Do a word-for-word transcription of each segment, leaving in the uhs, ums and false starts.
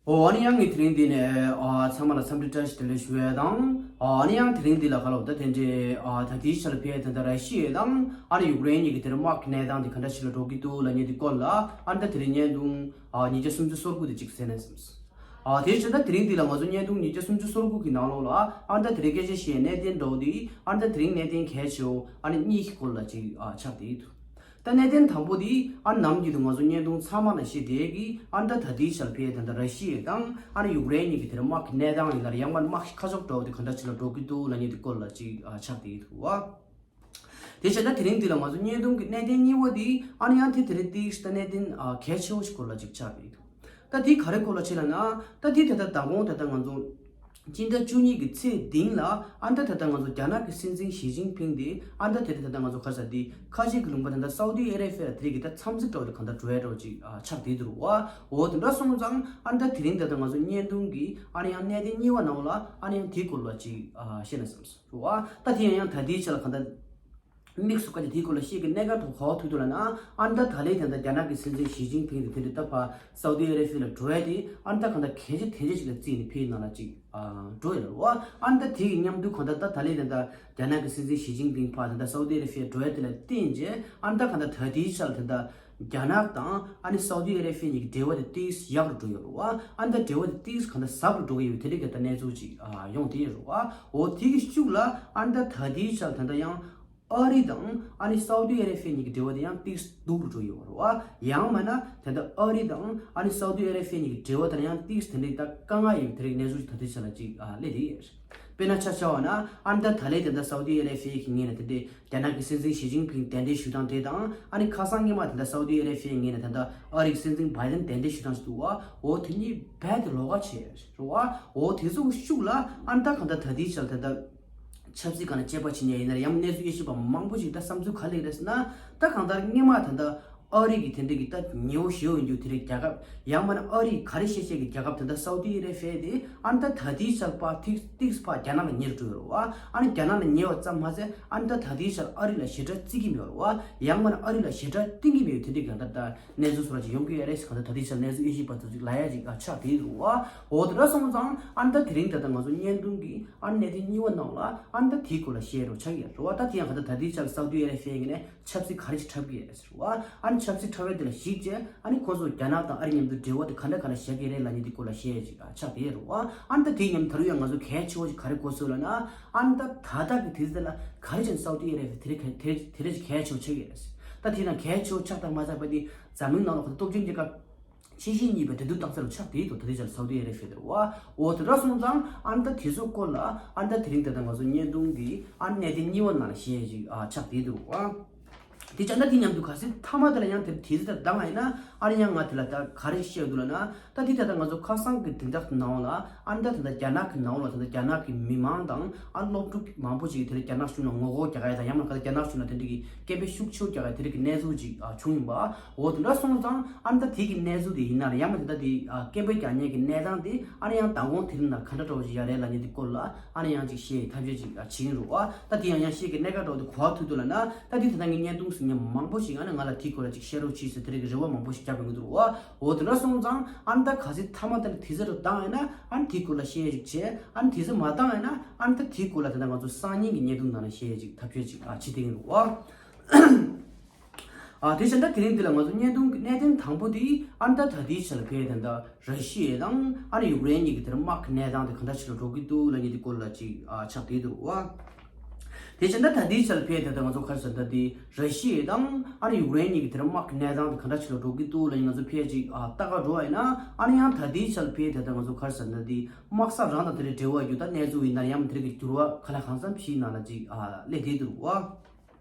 ཨོ་ཨ་ནི་ཡང་ངས་དེ་རིང་འདི་ནས་ཨ་ཚང་མ་ལ་འཚམས་འདྲི་བཀྲ་ཤིས་བདེ་ལེགས་ཞུ་ཡས་དང་། ཨ་ནི་ཡང་དེ་རིང་འདི་ལ་ཁ་ལོ་ད་དེ་འདྲའི་ཨ་ད་ལྟའི་ཆར་ཕེ་ད་ལྟ་ར་ཤི་ཡ་དང་ཨ་ནི་ཡུཀ་རེན་གཉིས་ཀྱི་དེ་རིང་དམག་གི་གནས་སྟངས་དེ་ག་འདྲ་ཞིག་ལ་འགྲོ་གི་འདུག་ལབ་མཁན་དེ་སྐོར་ལ་ཨ་ནི་ད་དེ་རིང་བརྙན་ཐུང་ཨ་ཉིས་བརྒྱ་སུམ་ཅུ་སོ་དགུ་དེ་གཅིག་གསན་ན་བསམས། ཨ་དེ་བྱས་ད་དེ་རིང་འདི་ལ་ང་ཚོ་བརྙན་ཐུང་ཉིས་བརྒྱ་སུམ་ཅུ་སོ་དགུ་གི་ནང་ལོགས་ལ་ཨ་ནི་ད་དེ་རིང་སྐད་ཆ་བཤད་ཡས་གནད་དོན་འདྲ་བོ་དེ་ཨ་ནི་ད་དེ་རིང་གནད་དོན་གལ་ཆེ་བོ་ཨ་ནི་གཉིས་ཀྱི་སྐོར་ལ་ཅིག་ཨ་ཆགས་བསྡད་ཡོད། ད་གནད་དོན་དང་པོ་དེ་ཨ་ནི་ནམ་རྒྱུན་དུ་ང་ཚོ་བརྙན་ཐུང་ཚང་མ་ལ་བཤད་བསྡད་ཀྱི་ཨ་ནི་ད་ད་ལྟའི་ཆར་ཕེ་ད་ལྟ་ར་ཤི་ཡ་དང་ཨ་ནི་ཡུཀ་རེན་གཉིས་ཀྱི་དེར་དམག་གི་གནས་སྟངས་ཡིན་ན་ཡང་མ་དམག་ཁ་ཕྱོགས་འདྲ་བོ་དེ་ག་འདྲ་ཅིག་ལ་འགྲོ་གི་འདུག་ལབ་མཁན་དེ་སྐོར་ལ་ཅིག་ཨ་ཆགས་བསྡད་ཀྱི་འདུག་བ། དེ་བྱས་ན་དེ་རིང་འདི་ལ་ང་ཚོ་བརྙན་ཐུང་གི་གནད་དོན་གཉིས་པ་དེ་ཨ་ནི་ཡང་དེ་དེ་རིང་ཏིག་ད་གནད་དོན་ཨ་གལ་ཆེ་བོ་ཞིག་སྐོར་ལ་ཅིག་ཆགས་བསྡད་ཀྱི་འདུག་ད་དེ་ག་རེ་སྐོར་ལ་བྱས་ལབ་ན་ད་དེ་ད་ལྟ་མདང་དགོང་ད་ལྟ་ང་ཚོ་སྤྱི་ཟླ་བཅུ་གཉིས་ཀྱི་ཚེས་བདུན་ལ་ཨ་ནི་ད་ད་ལྟ་ང་ཚོ་རྒྱ་ནག་གི་སྲིད་འཛིན་ཞི་ཅིན་ཕིང་དེ་ཨ་ནི་ད་དེ་རིང་ད་ལྟ་ང་ཚོ་ག་རེ་ཟེར་དེ་ཁ་ཆེ་གི་ལུང་པ་ད་ལྟ་སའུ་ཏི་ཨ་རེ་ཕི་ཡ་ལ་དེ་རིང་གི་ད་འཚམས་གཟིགས་འདྲ་བོ་དེ་ག་འདྲ་འགྲོ་ཡ་འདྲ་བོ་ཅིག་ཨ་ཆགས་བསྡད་འདུག་བ། འོ་དེ་འདྲ་སོང་ཙང་ཨ་ནི་ད་དེ་རིང་ད་ལྟ་ང་ཚོ་བརྙན་ཐུང་གི་ཨ་ནི་ཡང་གནད་དོན་གཉིས་པ་ནང་ལ་ཨ་ནི་ཡང་དེའི་སྐོར་ལ་ཅིག་ཨ་བཤད་ན་བསམས་སོང་བ། ད་དེ་ཡང་ཡང་ད་ལྟའི་ཆ་ལ་ག་འདྲ་དམིགས་སུ་བཀར་ཏེ་དེའི་སྐོར་ལ་བཤད་ཀྱི་གནད་འགག་ཐོག་ག་པར་ཐུག་འདུག་ལབ་ན་ཨ་ནི་ད་ད་ལན་ད་ལྟ་རྒྱ་ནག་གི་སྲིད་འཛིན་ཞི་ཅིན་ཕིང་དེ་དེ་འདྲ་ད་ཕར་སའུ་ཏི་ཨ་རེ་ཕི་ཡ་ལ་འགྲོ་ཡ་དེ་ཨ་ནི་ད་ག་འདྲ་གལ་ཆེ་དེ་འདྲ་ཞིག་ལ་བརྩིས་ནས་ཕེབས་ཡིན་ན་ལ་ཅིག་ཨ་འགྲོ་ཡ་རེད་བ། ཨ་ནི་ད་དེ་གི་མཉམ་དུ་ག་འདྲ་ད་ད་ལན་ད་ལྟ་རྒྱ་ནག་གི་སྲིད་འཛིན་ཞི་ཅིན་ཕིང་ཕར་ད་ལྟ་སའུ་ཏི་ཨ་རེ་ཕི་ཡ་འགྲོ་ཡ་དེ་ལ་བརྟེན་རྗེས་ཨ་ནི་ད་ག་འདྲ་ད་ལྟའི་ཆར་ད་ལྟ་རྒྱ་ནག་དང་ཨ་ནི་སའུ་ཏི་ཨ་རེ་ཕི་ཡ་གཉིས་ཀྱི་འབྲེལ་བ་དེ་ཏིས་ཡག་རུ་འགྲོ་ཡོད་རེད་བ། ཨ་ནི་ད་འབྲེལ་བ་དེ་ཏིས་ག་འདྲ་ཟབ་རུ་འགྲོ་གི་ཡོད་དེ་འདྲ་གི་ད་གནས་ཚུལ་ཅིག་ཨ་ཡོང་བསྡད་ཡོད་རེད་བ། འོ་དེ་གི་ཤུགས་ལ་ཨ་ནི་ད་ད་ལྟའི་ཆར་ད་ལྟ་ཡང་ཨ་རི་དང་ཨ་ནི་སའུ་ཏི་ཨ་རེ་ཕི་ཡ་གཉིས་ཀྱི་འབྲེལ་བ་དེ་ཡང་ཏིས་སྡུག་རུ་འགྲོ་ཡོད་རེད་བ། ཡང་མིན་ན་ད་ལྟ་ཨ་རི་དང་ཨ་ནི་སའུ་ཏི་ཨ་རེ་ཕི་ཡ་གཉིས་ཀྱི་འབྲེལ་བ་དེ་ཡང་ཏིས་དེ་འདྲ་ད་དཀའ་ངལ་ཡོད་དེ་འདྲ་གི་གནས་ཚུལ་ཅིག་ད་ལྟའི་ཆར་ལ་ཅིག་ཨ་སླེབས་བསྡད་ཡོད་རེད། དཔེར་ན་ཆ་བཞག་པ་ན་ཨ་ནི་ད་ད་ལན་ད་ལྟ་སའུ་ཏི་ཨ་རེ་ཕི་ཡ་གི་ངོས་ནས་དེ་འདྲའི་རྒྱ་ནག་གི་སྲིད་འཛིན་ཞི་ཅིན་ཕིང་གདན་འདྲེན་ཞུ་སྟངས་དེ་དང་ཨ་ནི་ཁ་སང་སྔོན་མ་ད་ལྟ་སའུ་ཏི་ཨ་རེ་ཕི་ཡའི་ངོས་ནས་ད་ལྟ་ཨ་རིའི་སྲིད་འཛིན་བྷའི་ཌེན་གདན་འདྲེན་ཞུ་སྟངས་ཤིག་འདུག་བ། འོ་དེ་གཉིས་རྦད་དེ་ལོགས་ཀ་བྱས་རེད་བ། འོ་དེ་ཚོ་གི་ཤུགས་ལ་ཨ་ནི་ད་གང་ལྟར་ད་ལྟའི་ཆར་ད་ལྟ་ཆབ་སྲིད་སྒང་ལ་དཔྱད་པ་བྱེད་མཁན་ཡིན་ན་ཡང་གནས་ཚུལ་དབྱེ་ཞིབ་པ་མང་པོ་ཞིག་ད་བསམ་ཚུལ་ག་རེ་རེད་ཟེར་ན་ད་གང་ལྟར་སྔོན་མ་ད་ལྟ་ཨ་རི་གི་དེ་འདྲ་གི་ད་ཉེ་བོ་ཞེ་བོ་ཡིན་རྒྱུ་དེ་རིགས་རྒྱལ་ཁབ་ཡང་མིན་ན་ཨ་རི་ག་རེ་བཤད་བཤད་ཀྱི་རྒྱལ་ཁབ་དེ་འདྲ་སའུ་ཏི་ཨ་རེ་ཕི་ཡ་དེ་ཨ་ནི་ད་ད་ལྟའི་ཆར་ཕར་ཏིག་ཏིག་ཕར་རྒྱ་ནག་ལ་ཉེ་རུ་འགྲོ་ཡོད་རེད་བ། ཨ་ནི་རྒྱ་ནག་ལ་ཉེ་བ་ཙམ་མ་ཟད་ཨ་ནི་ད་ད་ལྟའི་ཆར་ཨ་རི་ལ་ཞེ་དྲག་བརྩི་གི་མེད་རེད་བ། ཡང་མིན་ན་ཨ་རི་ལ་ཞེ་དྲག་བརྟེན་གི་མེད་ཡོད་དེ་འདྲ་གི་ད་ལྟ་གནས་ཚུལ་སོགས་ཅིག་ཡོང་གི་ཡོད་རེད་ཟེར་གང་ལྟར་ད་ལྟའི་ཆར་གནས་ཚུལ་དབྱེ་ཞིབ་པ་ཚོ་ཅིག་ལབ་ཡ་ཅིག་ཨ་ཆགས་བསྡད་འདུག་བ། འོ་དེ་འདྲ་སོང་ཙང་ཨ་ནི་ད་དེ་རིང་ད་ལྟ་ང་ཚོ་བརྙན་ཐུང་གི་ཨ་ནི་གནད་དོན་གཉིས་པ་ནང་ལ་ཨ་ནི་ད་དེའི་སྐོར་ལ་བཤད་རོགས་ཆགས་ཀྱི་རེད་བ། ད་དེ་ཡང་གང་ལྟར་ད་ལྟའི་ཆར་སའུ་ཏི་ཨ་རེ་ཕི་ཡའི་ངོས་ནས་ཆབ་སྲིད་ག་རེ་ཞིག་འཁྲབ་ཀྱི་ཡོད་ཟེར་བ། ཨ་ནི་ཆབ་སྲིད་འཁྲབ་ཡ་དེ་ལ་གཞིགས་བྱས་ཨ་ནི་ཁོང་ཚོ་རྒྱ་ནག་དང་ཨ་རི་མཉམ་དུ་འབྲེལ་བ་དེ་ག་འདྲ་ག་འདྲ་བཞག་གི་རེད་ལབ་མཁན་དེ་སྐོར་ལ་བཤད་ཡ་ཅིག་ཆགས་བསྡད་ཡོད་རེད་བ། ཨ་ནི་ད་དེའི་མཉམ་དུ་ད་རུང་ཡང་ང་ཚོ་གལ་ཆེ་བོ་ཞིག་ག་རེ་གོ་སོང་ལབ་ན་ཨ་ནི་ད་ད་ལྟ་གི་དུས་ཚོད་ལ་ག་རེ་བྱས་ནས་སའུ་ཏི་ཨ་རེ་བྷི་ཡ་དེ་རེད་གལ་དེ་རེད་ཅིག་གལ་ཆེ་བོ་ཆགས་ཀྱི་རེད། ད་དེ་ན་གལ་ཆེ་བོ་ཆགས་དང་མ་ཆགས་པ་དེ་འཛམ་གླིང་ནང་ལ་ག་ད་སྟོབས་ཆེན་རྒྱལ་ཁབ་ཆེ་ཤོས་གཉིས་པའི་འགྲན་བསྡུར་བཏང་ས་རུ་ཆགས་བསྡད་འདུག་ད་ལྟའི་ཆར་སའུ་ཏི་ཨ་རེ་བྷི་ཡ་དེ་རེད་བ། འོ་དེ་འདྲ་སོང་ཙང་ཨ་ནི་ད་དེ་ཚོ་སྐོར་ལ་ཨ་ནི་ད་དེ་རིང་ད་ལྟ་ང་ཚོ་བརྙན་ཐུང་གི་ཨ་ནི་གནད་དོན་གཉིས་པ་ནང་ལ་བཤད་ཡ་ཅིག་ཨ་ཆགས་བསྡད་འདུག་བ། དེ་བྱས་ན་དེ་མཉམ་དུ་གལ་སྲིད་མཐའ་མ་དེ་ལ་ཡང་དེ་དེ་ཚོ་ལྟར་བཏང་བ་ཡིན་ན་ཨ་ནི་ཡང་ང་དེ་ལ་ད་ག་རེ་བཤད་འདུག་ལབ་ན་ད་དེ་ད་ལྟ་ང་ཚོ་ཁ་སང་གི་དེ་འདྲ་ནང་ལ་ཨ་ནི་ད་ད་ལྟ་རྒྱ་ནག་གི་ནང་ལ་ད་ལྟ་རྒྱ་ནག་གི་མི་མང་དང་ཨ་ནི་སློབ་ཕྲུག་མང་པོ་ཅིག་གིས་དེ་ལ་རྒྱ་ནག་གཞུང་ལ་ངོ་རྒོལ་རྒྱག་ཡ་དང་ཡང་མིན་ན་རྒྱ་ནག་གཞུང་ལ་དེ་འདྲ་གི་སྐད་འབོད་ཤུགས་ཆེ་རྒྱག་ཡ་དེ་འདྲ་གི་གནས་ཚུལ་ཅིག་ཨ་བྱུང་ཡིན་པ། འོ་དེ་འདྲ་སོང་ཙང་ཨ་ནི་ད་དེ་གི་གནས་ཚུལ་དེ་ཡིན་ན་ཡང་མིན་ད་ལྟ་དེ་ཨ་སྐད་འབོད་རྒྱག་མཁན་གྱི་གནས་སྟངས་དེ་ཨ་ནི་ཡང་མདང་དགོང་དེ་རིང་ལ་ག་འདྲ་འདྲ་བོ་ཞིག་ཡོད་རེད་ལབ་མཁན་དེ་སྐོར་ལ་ཨ་ནི་ཡང་ཅིག་བཤད་ཐབས་ཤེས་ཅིག་བྱེད་ཀྱི་ཡིན་རེད་བ། ད་དེ་ཡང་ཡང་བཤད་ཀྱི་གནད་འགག་འདྲ་བོ་དེ་ག་པར་ཐུག་འདུག་ལབ་ན་ད་དེ་ད་ལྟ་ངས་བརྙན་ཐུང་གཟིགས་མཁན་མང་པོ་ཞིག་ཨ་ནི་ང་ལ་དེའི་སྐོར་ལ་ཅིག་བཤད་རོགས་གྱིས་ཟེར་དེ་རིགས་ཀྱི་རེ་བ་མང་པོ་ཞིག་བརྒྱབ་ཡོང་གི་འདུག་རེད་བ། འོ་དེ་འདྲ་སོང་ཙང་ཨ་ནི་ད་གལ་སྲིད་མཐའ་མ་དེ་ལ་དེ་ཚོ་རུ་བཏང་ཡོད་ན་ཨ་ནི་དེའི་སྐོར་ལ་བཤད་ཡ་ཅིག་བྱས། ཨ་ནི་དེ་ཚོ་མ་བཏང་ཡོད་ན་ཨ་ནི་ད་དེའི་སྐོར་ལ་ད་ལྟ་ང་ཚོ་སང་ཉིན་གྱི་བརྙན་ཐུང་ནང་ལ་བཤད་ཡ་ཅིག་ཐབས་ཤེས་ཅིག་ཨ་བྱེད་བསྡད་ཡིན་རེད་བ། ཨ་དེ་བྱས་ད་དེ་རིང་འདི་ལ་ང་ཚོ་བརྙན་ཐུང་གི་གནད་དོན་དང་པོ་དེ་ཨ་ནི་ད་ད་ལྟའི་ཆ་ལ་ཕེ་ད་ལྟ་ར་ཤི་ཡ་དང་ཨ་ནི་ཡུཀ་རེན་གཉིས་ཀྱི་དེར་དམག་གི་གནས་སྟངས་དེ་ག་འདྲ་ཞིག་ལ་འགྲོ་གི་འདུག་ལབ་མཁན་དེ་སྐོར་ལ་ཅིག་ཨ་ཆགས་བསྡད་འདུག་བ། དེ་བྱས་ད་ད་ལྟའི་ཆ་ལ་ཕེ་ད་ལྟ་ང་ཚོ་ག་རེ་ཟེར་ད་དེ་ར་ཤི་ཡ་དང་ཨ་ནི་ཡུཀ་རེན་གཉིས་ཀྱི་དེར་དམག་གི་གནས་སྟངས་དེ་ག་འདྲ་ཞིག་ལ་འགྲོ་གི་འདུག་ལབ་མཁན་ང་ཚོ་ཕེ་ཅིག་ཨ་ལྟ་ག་འགྲོ་བ་ཡིན་ན་ཨ་ནི་ཡང་ད་ལྟའི་ཆ་ལ་ཕེ་ད་ལྟ་ང་ཚོ་ག་རེ་ཟེར་ད་དེ་དམག་ས་རང་དང་དེ་རིགས་འབྲེལ་བ་ཡོད་ད་གནས་ཚུལ་ཡིན་ན་ཡང་དེ་རིགས་ཀྱི་འགྱུར་བ་ག་ལ་གང་འཚམ་ཕྱིའི་ནང་ལ་ཅིག་ཨ་སླེབས་བསྡད་འདུག་བ།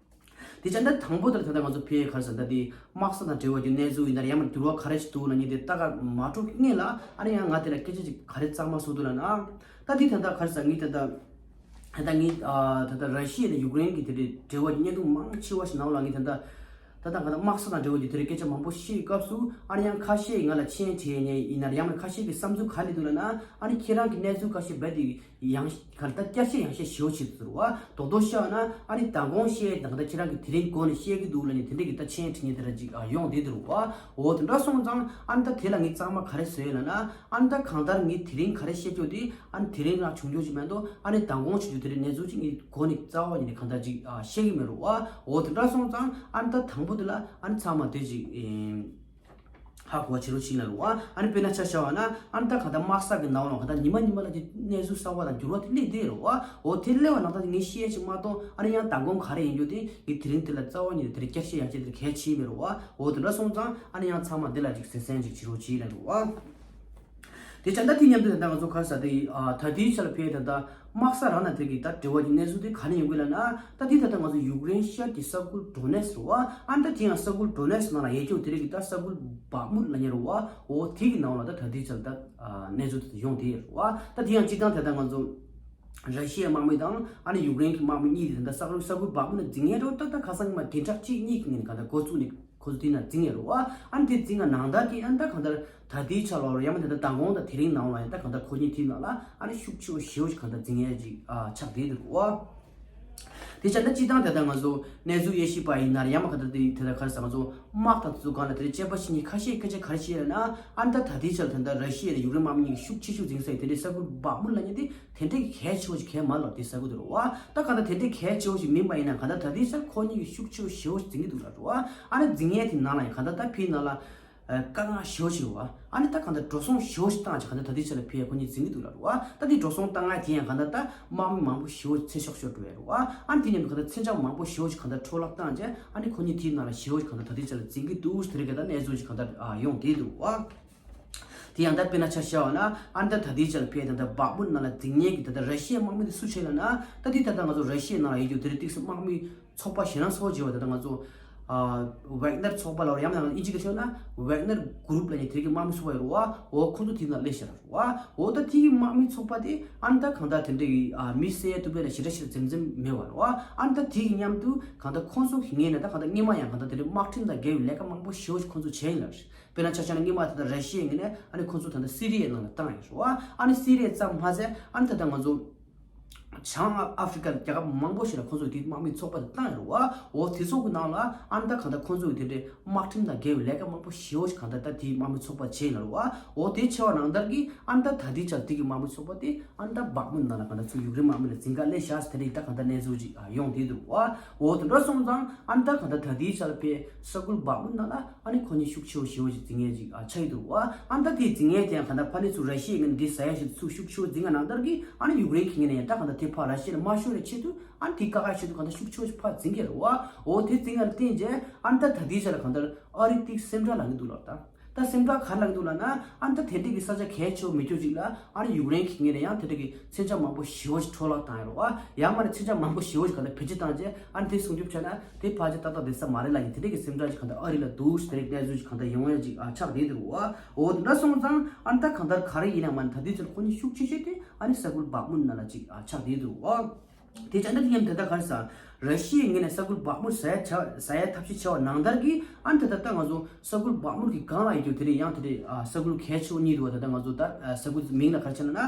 དེ་བྱས་ན་དང་པོ་དེར་ད་ལྟ་ང་ཚོ་ཕེ་ག་རེ་ཟེར་ད་དེ་དམག་ས་དང་འབྲེལ་བ་ཡོད་གནས་ཚུལ་ཡིན་ན་ཡང་འགྱུར་བ་ག་རེ་ཞིག་འདུག་ལབ་མཁན་དེ་ལྟ་ག་མ་འགྲོ་སྔོན་ལ་ཨ་ནི་ཡང་ང་དེ་ལ་སྐད་ཆ་ཅིག་ག་རེ་གཙང་མ་བཟོ་འདུག་ལབ་ན་ད་དེ་ད་ལྟ་ག་རེ་ཟེར་ངས་ད་ལྟ་ད་ལྟ་ངས་ཨ་ད་ལྟ་ར་ཤི་ཡ་དང་ཡུཀ་རེན་གྱི་དེ་འདྲའི་འབྲེལ་བ་གྱི་བརྙན་ཐུང་མང་ཆེ་བ་ཞིག་ནང་ལ་ངས་ད་ལྟ་ ད་ལྟ་ང་ད་དམག་ས་དང་འབྲེལ་བ་ཅིག་དེ་རིང་སྐད་ཆ་མང་པོ་བཤད་སྐབས་སུ་ཨ་ནི་ཡང་ཁ་ཤས་ང་ལ་མཆན་བྲིས་ནས་ཡིན་ན་ཡང་ན་ཁ་ཤས་ཀྱི་བསམ་ཚུལ་ག་རེ་འདུག་ལབ་ན། ཨ་ནི་ཁྱེད་རང་གི་གནས་ཚུལ་ཁ་ཤས་རྦད་དེ་ཡང་ག་ལ་ད་བསྐྱར་བཤད་ཡང་བཤད་ཞེ་པོ་བྱེད་འདུག་རེད་བ། རྡོག་རྡོག་བཤད་ན་ཨ་ནི་མདང་དགོང་བཤད་དང་ད་ཁྱེད་རང་གི་དེ་རིང་འགོ་ནས་བཤད་ཀྱི་འདུག་ལབ་ནས་དེ་འདྲ་གི་ད་མཆན་བྲིས་ནས་དེ་འདྲ་ཅིག་ཡོང་བསྡད་འདུག་རེད་བ། འོ་དེ་འདྲ་སོང་ཙང་ཨ་ནི་ད་དེ་ལ་ངས་གཙང་མ་ག་རེ་བཟོས་ལབ་ན། ཨ་ནི་ད་གང་ལྟར་ངས་དེ་རིང་ག་རེ་བཤད་རྒྱུ་དེ་ཨ་ནི་དེ་རིང་རང་བྱུང་རྒྱུ་ཅིག་མེད་དོ། ཨ་ནི་མདང་དགོང་བྱུང་རྒྱུ་དེ་རིང་གནས་ཚུལ་ཅིག་ངས་གོ་ནས་རྩ་བ་ཉིད་ནས་གང་ལྟར་ཅིག་ཨ་བཤད་ཀྱི་མེད་རུང་བ། འོ་དེ་འདྲ་སོང་ཙང་ཨ་ནི་ད་དང་པོ་དེ་ལ་ཨ་ནི་ཚང་མ་དེ་ཅིག་ཨེ་ཧ་གོ་བ་བྱེད་རོགས་བྱེད་ལབ་རུང་བ། ཨ་ནི་དཔེར་ན་ཆ་བཞག་པ་ན་ཨ་ནི་ད་གང་ལྟར་དམག་ས་གི་ནང་ལ་གང་ལྟར་ཉི་མ་ཉི་མ་ལ་ཅིག་གནས་ཚུལ་གསར་བ་དང་འགྱུར་བ་དེ་སླེབས་བསྡད་རུང་བ། འོ་དེ་སླེབས་པ་ནང་ལྟར་ངས་བཤད་ཅིག་མ་གཏོགས་ཨ་ནི་ཡང་མདང་དགོང་ག་རེ་ཡིན་རྒྱུ་དེ་ངས་དེ་རིང་དེ་ལ་རྩ་བ་ཉིད་ནས་དེ་རིང་བསྐྱར་བཤད་ཡང་བཤད་དེ་གལ་ཆེ་མེད་རུང་བ། འོ་དེ་འདྲ་སོང་ཙང་ཨ་ནི་ཡང་ཚང་མ་དེ་ལ་ཅིག་གཟིགས་གསན་ཅིག་བྱེད་རོགས་བྱེད་ལབ་རུང་བ། དེ་བྱས་ད་དེ་མཉམ་དུ་ད་ལྟ་ང་ཚོ་ག་རེ་ཟེར་དེ་ཨ་ད་ལྟའི་ཆ་ལ་ཕེབས་ད་ལྟ་དམག་ས་རང་ན་དེ་གི་ད་འབྲེལ་བ་གྱི་གནས་ཚུལ་དེ་ག་ནས་ཡོང་གི་ལབ་ན། ད་དེ་ད་ལྟ་ང་ཚོ་ཡུཀ་རེན་ཤར་གྱི་ས་ཁུལ་ཌོ་ནེ་སི་རེད་བ། ཨ་ནི་ད་དེ་ཡང་ས་ཁུལ་ཌོ་ནེ་སི་ནང་ལ་ཡོད་རྒྱུ་དེ་རིགས་ཀྱི་ད་ས་ཁུལ་བག་མུད་ལབ་མཁན་རེད་བ། འོ་དེ་གི་ནང་ལ་ད་ད་ལྟའི་ཆ་ལ་ད་ཨ་གནས་ཚུལ་དེ་ཡོང་དེ་རེད་བ། ད་དེ་ཡང་སྤྱིར་བཏང་ད་ལྟ་ང་ཚོ་ར་ཤི་ཡའི་དམག་མི་དང་ཨ་ནི་ཡུཀ་རེན་གྱི་དམག་མི་གཉིས་དེ་ད་ལྟ་ས་ཁུལ་ས་ཁུལ་བག་མུད་ནང་འཛིང་མཁན་རེད་བ། ད་ད་ཁ་སང་གི་མ་བདུན་ཕྲག་གཅིག་གཉིས་ཀྱི་ངན་ག་ད་འགོ་བཙུགས་ནས། ཁོ་ཚོ་དེ་ན་འཛིང་ཡ་རུ་བ། ཨ་ནི་དེ་འཛིང་ང་ནང་ལྟར་གྱི་ཨ་ནི་ད་གང་ལྟར་ད་ལྟའི་ཆ་ལ་ཡང་མ་དེ་ད་མདང་དགོང་དང་དེ་རིང་ནང་ལ་ཡང་ད་གང་ལྟར་ཁོ་གཉིས་དེ་ནང་ལ་ཨ་ནི་ཤུགས་ཆེ་བོ་ཞེ་བོ་ཞིག་གང་ལྟར་འཛིང་ཡ་ཅིག་ཨ་ཆགས་བསྡད་འདུག་བ། དེ་ཆ་ད་སྤྱིར་བཏང་དེ་ལྟར་ང་ཚོ་གནས་ཚུལ་དབྱེ་ཞིབ་པ་ཡིན་ན་ཡང་མ་གང་ལྟར་དེ་དེ་ལྟར་ག་རེ་ཟེར་ང་ཚོ་དམག་དང་དེ་ཚོ་སྒང་ལ་དེ་འདྲའི་དཔྱད་པ་བྱེད་མཁན་ཁ་ཤས་སྐད་ཆ་ག་རེ་བཤད་ཡོད་ན། ཨ་ནི་ད་ད་ལྟའི་ཆ་ལ་ད་ལྟ་ར་ཤི་ཡ་དང་ཡུཀ་རེན་དམག་མི་གཉིས་ཀྱི་ཤུགས་ཆེ་ཤོས་འཛིང་ས་ཡི་དེ་འདྲའི་ས་ཁུལ་བག་མུད་ལབ་མཁན་དེ་དེ་འདྲའི་གལ་ཆེ་བོ་ཞིག་གལ་མ་ལབ་དེ་ས་ཁུལ་དུ་རུ་བ། ད་གང་ལྟར་དེ་འདྲའི་གལ་ཆེ་བོ་ཞིག་མིན་པ་ཡིན་ན་གང་ལྟར་ད་ལྟའི་ཆར་ཁོ་གཉིས་ཀྱི་ཤུགས་ཆེ་བོ་ཞེ་བོ་ཞིག་འཛིང་གི་འདུག་ལབ་རུ་བ། ཨ་ནི་འཛིང་ཡས་དེ་ནང་ལ་ཡང་གང་ལྟར་ད་ཕིའི་ནང་ལ་ཨ་དཀའ་ངལ་ཞེ་བོ་ཞིག་ཡོད་བ། ཨ་ནི་ད་གང་ལྟར་འགྲོ་སོང་ཞེ་བོ་ཞིག་བཏང་བྱས་གང་ལྟར་ད་ལྟའི་ཆར་ལ་ཕིའི་ཁོ་གཉིས་འཛིང་གི་འདུག་ལབ་རུ་བ། ད་དེ་འགྲོ་སོང་བཏང་ཡས་དེ་ཡང་གང་ལྟར་ད་དམག་མི་མང་པོ་ཞེ་བོ་ཚེ་སྲོག་ཤོར་འགྲོ་ཡ་རུ་བ། ཨ་ནི་དེ་མཉམ་དུ་གང་ལྟར་མཚོན་ཆ་མང་པོ་ཞེ་བོ་ཞིག་གང་ལྟར་འཕྲོ་བརླག་བཏང་བྱས་ཨ་ནི་ཁོ་གཉིས་དེའི་ནང་ལ་ཞེ་བོ་ཞིག་གང་ལྟར་ད་ལྟའི་ཆར་ལ་འཛིང་གི་འདུག་དེ་རིགས་ག་ད་གནས་ཚུལ་ཞིག་གང་ལྟར་ཨ་ཡོང་བསྡད་འདུག་བ། དེ་ཡང་ད་དཔེར་ན་ཆ་བཞག་པ་ན་ཨ་ནི་ད་ད་ལྟའི་ཆ་ལ་ཕེབས་ད་ལྟ་བག་མུད་ནང་ལ་འཛིང་མཁན་གྱི་ད་ལྟ་ར་ཤི་ཡའི་དམག་མི་དེ་སུ་བྱས་ལབ་ན། ད་དེ་ད་ལྟ་ང་ཚོ་ར་ཤི་ཡའི་ནང་ལ་ཡོད་རྒྱུ་དེ་རིགས་ཏིག་སེ་དམག་མི་ཚོགས་པ་ཞེ་དྲག་ཚོགས་བྱས་པ་ད་ལྟ་ང་ཚོ་ཨ་ཝེག་ནར་ཚོགས་པ་ལ་ཡང་ན་ཨིན་ཇི་སྐད་ཆ་ན་ཝེག་ནར་གུ་རུབ་ལབ་མཁན་དེ་རིགས་ཀྱི་དམག་མི་ཚོགས་པ་ཡོད་རེད་བ། འོ་ཁོ་ཚོ་དེ་ནང་སླེབས་བཞག་རེད་བ། འོ་ད་དེ་གི་དམག་མི་ཚོགས་པ་དེ་ཨ་ནི་ད་གང་ལྟར་དེ་འདྲ་གི་ཨ་མི་བསད་ཐུབ་པའི་ལ་ཞེ་དྲག་ཞེ་དྲག་འཛེམ་འཛེམ་མེད་པ་རེད་བ། ཨ་ནི་ད་དེ་གི་མཉམ་དུ་གང་ལྟར་ཁོང་ཚོ་གི་ངོས་ནས་ད་གང་ལྟར་སྔོན་མ་ཡང་གང་ལྟར་དེ་འདྲའི་དམག་ཁྲིམས་དང་འགལ་བའི་ལས་ཀ་མང་པོ་ཞེ་བོ་ཞིག་ཁོང་ཚོ་བྱས་ཡིན་ལ། དཔེར་ན་ཆ་བཞག་ན་སྔོན་མ་ད་ལྟ་ར་ཤི་ཡའི་ངོས་ནས་ཨ་ནི་ཁོང་ཚོ་ད་ལྟ་སི་རི་ཡའི་ནང་ལ་བཏང་ཡོད་རེད་བ། ཨ་ནི་སི་རི་ཡ་ཙམ་མ་ཟད་ཨ་ནི་ད་ལྟ་ང་ཚོ་བྱང་ཨ་ཧྥི་རི་ཀ་རྒྱལ་ཁབ་མང་པོ་ཞིག་ལ་ཁོང་ཚོ་དེའི་དམག་མི་ཚོགས་པ་དེ་བཏང་ཡོད་རེད་བ། འོ་དེ་ཚོ་གི་ནང་ལ་ཨ་ནི་ད་གང་ལྟར་ཁོང་ཚོ་གི་དེ་འདྲའི་དམག་ཁྲིམས་དང་འགལ་བའི་ལས་ཀ་མང་པོ་ཞེ་བོ་ཞིག་གང་ལྟར་ད་དེའི་དམག་མི་ཚོགས་པ་བྱས་ཡིན་རེད་བ། འོ་དེ་བྱས་པ་ནང་ལྟར་གི་ཨ་ནི་ད་ད་ལྟའི་ཆར་དེ་གི་དམག་མི་ཚོགས་པ་དེ་ཨ་ནི་ད་བག་མུད་ནང་ལ་གང་ལྟར་ཚུར་ཡུཀ་རེན་དམག་མི་ལ་འཛིང་ག་སླེབས་བཞག་ཟེར་དེ་འདྲའི་ད་གང་ལྟར་གནས་ཚུལ་ཅིག་ཡོང་བསྡད་འདུག་བ། འོ་དེ་འདྲ་སོང་ཙང་ཨ་ནི་ད་གང་ལྟར་ད་ལྟའི་ཆར་ལ་ཕའི་ས་ཁུལ་བག་མུད་ནང་ལ་ཨ་ནི་ཁོ་གཉིས་ཤུགས་ཆེ་བོ་ཞེ་བོ་ཞིག་འཛིང་ཡས་ཅིག་ཨ་ཆགས་ཀྱི་འདུག་བ། ཨ་ནི་ད་དེ་འཛིང་ཡས་དེ་ཡང་གང་ལྟར་ཕ་ནི་ཚུར་ར་ཤི་ཡའི་ངོས་ནས་འདི་ཟ་ཡས་ཞིག་ཚུར་ཤུགས་ཆེ་བོ་འཛིང་ང་ནང་ལྟར་གྱི་ཨ་ནི་ཡུཀ་རེན་གྱི་ངོས་ནས་ཡང་ད་གང་ལྟར་དེ་ཕར་ར་ཤི་ཡ་ལ་མ་ཤོར་བའི་ཆེད་དུ་ཨ་ནི་དེ་བཀག་ཡས་ཆེད་དུ་གང་ལྟར་ཤུགས་ཆེ་བོ་ཞིག་ཕར་འཛིང་གི་རེད་བ། འོ་དེ་འཛིང་ཡས་ལ་བརྟེན་རྗེས་ཨ་ནི་ད་ད་ལྟའི་ཆར་ལ་གང་ལྟར་ཨ་རི་ཏིག་སེམས་ཁྲལ་ལངས་ཀྱི་འདུག་ལབ་ད། ད་སེམས་ཁྲལ་ག་རེ་ལངས་འདུག་ལབ་ན། ཨ་ནི་ད་དེ་འདྲ་གི་ས་ཆ་གལ་ཆེ་བོ་མེད་རྒྱུ་ཅིག་ལ་ཨ་ནི་ཡུཀ་རེན་གྱི་ངོས་ནས་ཡང་དེ་འདྲ་གི་མཚོན་ཆ་མང་པོ་ཞེ་བོ་ཞིག་འཕྲོ་བརླག་བཏང་ཡོད་རེད་བ། ཡང་མ་ནི་མཚོན་ཆ་མང་པོ་ཞེ་བོ་ཞིག་ག་ལ་བེད་སྤྱོད་བཏང་རྗེས་ཨ་ནི་དེ་སྲུང་སྐྱོབ་བྱས་ན་དེ་ཕལ་ཆེར་ཏག་ཏག་བསྡད་ས་མ་རེད་ལབ་ཡིན་དེ་འདྲ་གི་སེམས་ཁྲལ་ཅིག་གང་ལྟར་ཨ་རི་ལ་འདུག་དེ་འདྲ་གི་གནས་ཚུལ་ཅིག་གང་ལྟར་ཡོང་ཡ་ཅིག་ཨ་ཆགས་བསྡད་འདུག་བ། འོ་དེ་འདྲ་སོང་ཙང་ཨ་ནི་ད་གང་ལྟར་ག་རེ་ཡིན་ན་མ་ནི་ད་དུས་ཚོད་ཁོ་གཉིས་ཤུགས་ཆེ་ཤོས་དེ་ཨ་ནི་ས་ཁུལ་བག་མུད་ནང་ལ་ཅིག་ཨ་ཆགས་བསྡད་འདུག་བ། དེ་བྱས་ན་དེ་མཉམ་དེ་ལྟར་ག་རེ་ཟ། ར་ཤི་ཡའི་ངོས་ནས་ས་ཁུལ་བག་མུར་ཟ་ཡ་བྱ་ཟ་ཡའི་ཐབས་ཤེས་བྱ་བ་ནང་ལྟར་གྱི་ཨ་ནི་དེ་ལྟར་ད་ང་ཚོ་ས་ཁུལ་བག་མུར་གྱི་སྒང་ལ་ཡོད་རྒྱུ་དེ་རེད། ཡང་དེ་རེད་ཨ་ས་ཁུལ་གལ་ཆེ་བོ་གཉིས་འདུག་བ། ད་ལྟ་ང་ཚོ་ད་ཨ་ས་ཁུལ་མིང་ལ་ག་རེ་བྱས་ན་ན་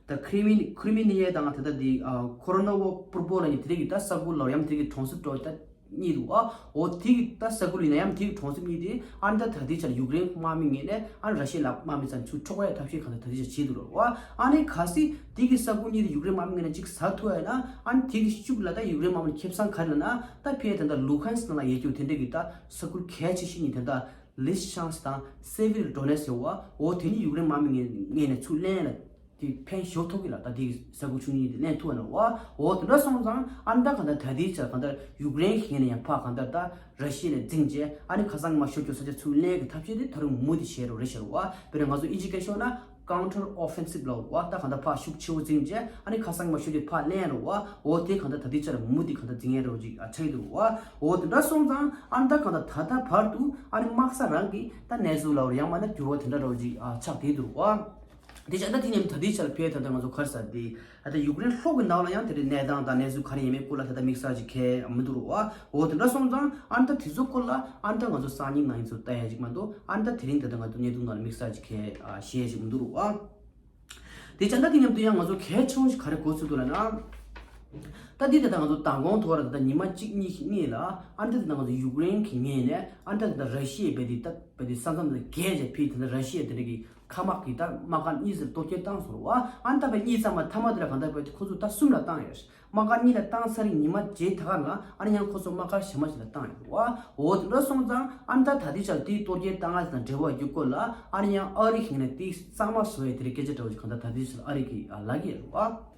ད་ཁི་རི་མི་ཁི་རི་མི་ནི་ཡ་དང་དེ་ལྟར་དེ་ཨ་ཁོ་རོ་ནོ་བོ་པུར་པོ་ལ་ནི་དེ་རེད་ཀྱི་ད་ས་ཁུལ་ལ་ཡང་དེ་རེད་ཀྱི་གྲོང་གསེབ་འགྲོ་ད་གཉིས་འདུག་བ། འོ་དེ་གི་ད་ས་ཁུལ་ཡིན་ན་ཡང་དེ་གི་གྲོང་གསེབ་གཉིས་དེ་ཨ་ནི་ད་ད་ལྟའི་ཆར་ཡུཀ་རེན་དམག་མི་ངོས་ནས་ཨ་ནི་ར་ཤི་ཡའི་ལ་དམག་མི་ཚང་ཚུར་འཕྲོག་ཡའི་ཐབས་ཤེས་གང་ལྟར་ད་ལྟའི་ཆར་བྱེད་འདུག་ལ་བ། ཨ་ནི་གལ་སྲིད་དེ་གི་ས་ཁུལ་གཉིས་དེ་ཡུཀ་རེན་དམག་མི་ངོས་ནས་གཅིག་ཟ་ཐུབ་ཡ་ན་ཨ་ནི་དེ་གི་ཤུགས་ལ་ད་ཡུཀ་རེན་དམག་མི་ཁེ་བཟང་ག་རེ་ལབ་ན་ད་ཕལ་ཆེར་ད་ལུ་ཧན་སི་ནང་ལ་ཡོད་རྒྱུ་དེ་འདྲ་གི་ད་ས་ཁུལ་གལ་ཆེ་ཤོས་གཉིས་དེ་ད་ལི་ཤང་སི་དང་སེ་ཝེ་རོ་ཌོ་ནེ་སི་ཡོད་བ། འོ་དེ་གཉིས་ཡུཀ་རེན་དམག་མི་ངོས་ངོས་ནས་ཚུར་ལེན་ལ། དེ་ཕན་ཞོ་ཐོག་གི་ལ་ད་དེ་ས་ཁུལ་ཆུང་ཉུང་དེ་ལེན་ཐུབ་པ་ན་བ། འོ་དེ་འདྲ་སོང་ཙང་ཨ་ནི་ད་གང་ལྟར་ད་དེའི་ཆ་གང་ལྟར་ཡུཀ་རེན་གྱི་ངོས་ནས་ཡང་ཕར་གང་ལྟར་ད་ར་ཤི་ཡ་ནས་འཛིང་རྗེས་ཨ་ནི་ཁ་སང་མ་ཤོར་རྒྱུ་ས་ཆ་ཚུར་ལེན་གྱི་ཐབས་ཤེས་དེ་ད་རུང་མུ་མཐུད་བྱེད་རོགས་རེད་ཤར་བ། དཔེར་ན་ང་ཚོ་ཨིན་ཇི་སྐད་ཤོད་ན་ཀའུན་ཊར་ཨོ་ཕེན་སིབ་ལ་བ། ད་གང་ལྟར་ཕར་ཤུགས་ཆེ་བོ་འཛིང་རྗེས་ཨ་ནི་ཁ་སང་མ་ཤོར་རྒྱུ་ཕར་ལེན་རོགས་བ། འོ་དེ་གང་ལྟར་ད་དེའི་ཆ་ལ་མུ་མཐུད་གང་ལྟར་འཛིང་ཡ་རོགས་ཅིག་ཨ་ཆགས་ཀྱི་འདུག་བ། འོ་དེ་འདྲ་སོང་ཙང་ཨ་ནི་ད་གང་ལྟར་ད་ལྟ་བར་དུ་ཨ་ནི་དམག་ས་རང་གི་ད་གནས་ཚུལ་ལ་བ་ཡང་མ་ན་འགྱུར་བ་དེ་འདྲ་རོགས་ཅིག་ཨ་ཆགས་བསྡད་འདུག་བ། དེ་བྱས་ད་དེ་ནས་ད་ལྟའི་ཆར་ཕེ་ད་ལྟ་ང་ཚོ་ག་རེ་ཟེར་དེ། ད་ལྟ་ཡུཀ་རེན་ལྷོ་གི་ནང་ལ་ཡང་དེ་འདྲའི་གནས་སྟངས་དང་གནས་ཚུལ་ག་རེ་ཡིན་མིན་སྐོར་ལ་ད་ལྟ་དམིགས་བསལ་ཅིག་གང་ཡང་མི་འདུག་རོ། འོ་དེ་འདྲ་སོང་ཙང་ཨ་ནི་ད་དེ་ཚོ་སྐོར་ལ་ཨ་ནི་ད་ང་ཚོ་སང་ཉིན་གནངས་ཉིན་ཚོ་ལྟ་ཡ་ཅིག་མ་གཏོགས་ཨ་ནི་ད་དེ་རིང་ད་ལྟ་ང་ཚོ་བརྙན་ཐུང་ནང་ལ་དམིགས་བསལ་ཅིག་གང་ཡང་བཤད་ཡ་ཅིག་མི་འདུག་རོ། དེ་བྱས་ད་དེ་མཉམ་དུ་ཡང་ང་ཚོ་གལ་ཆེ་བོ་ཞིག་ག་རེ་གོ་ཚུལ་འདུག་ལབ་ན། ད་འདི་ད་ལྟ་ང་ཚོ་མདང་དགོང་ཐོག་ར་ད་ལྟ་ཉི་མ་གཅིག་གཉིས་ཤིག་སྔོན་ལ་ཨ་འདི་ད་ལྟ་ང་ཚོ་ཡུཀ་རེན་གྱི་ངོས་ནས་ཨ་འདི་ད་ལྟ་ར་ཤི་ཡའི་བེ་དི་ད་བེ་དི་ས་མཚམས་ད་བརྒལ་བྱས་ཕི་ད་ལྟ་ར་ཤི་ཡའི་དེ་འདྲ་གི་མཁའ་དམག་གི་ད་དམག་སྒར་གཉིས་ཙམ་གཏོར་སྐྱོན་བཏང་སོང་ར་བ། ཨ་འདི་ད་བེ་གཉིས་ཙམ་མ་ཐ་མ་དེ་ར་གང་ལྟར་བེ་ཁོ་ཚོ་ད་གསུམ་ལ་བཏང་ཡོད། དམག་སྒར་གཉིས་ལ་བཏང་ཚར་རིང་ཉི་མ་རྗེས་ད་ག་ལ་ཨ་ནི་ཡང་ཁོ་ཚོ་དམག་སྒར་གཞན་པ་ཞིག་ལ་བཏང་ཡོད་ར་བ། འོ་དེ་འདྲ་སོང་ཙང་ཨ་ནི་ད་ད་ལྟའི་ཆར་དེའི་གཏོར་སྐྱོན་བཏང་ཡ་དང་འབྲེལ་བ་རྒྱུ་སྐོར་ལ་ཨ་ནི་ཡང་ཨ་རི་གི་ངོས་ནས་དེ་གཙང་མ་བཟོ་ཡ་དེ་རིགས་སྐད་ཆ་འདྲ་བོ་ཞིག་གང་ལྟར་ད་ལྟའི་ཆར་ཨ་རི་གི་ལབ་ཀྱི་ཡོད་ར་བ།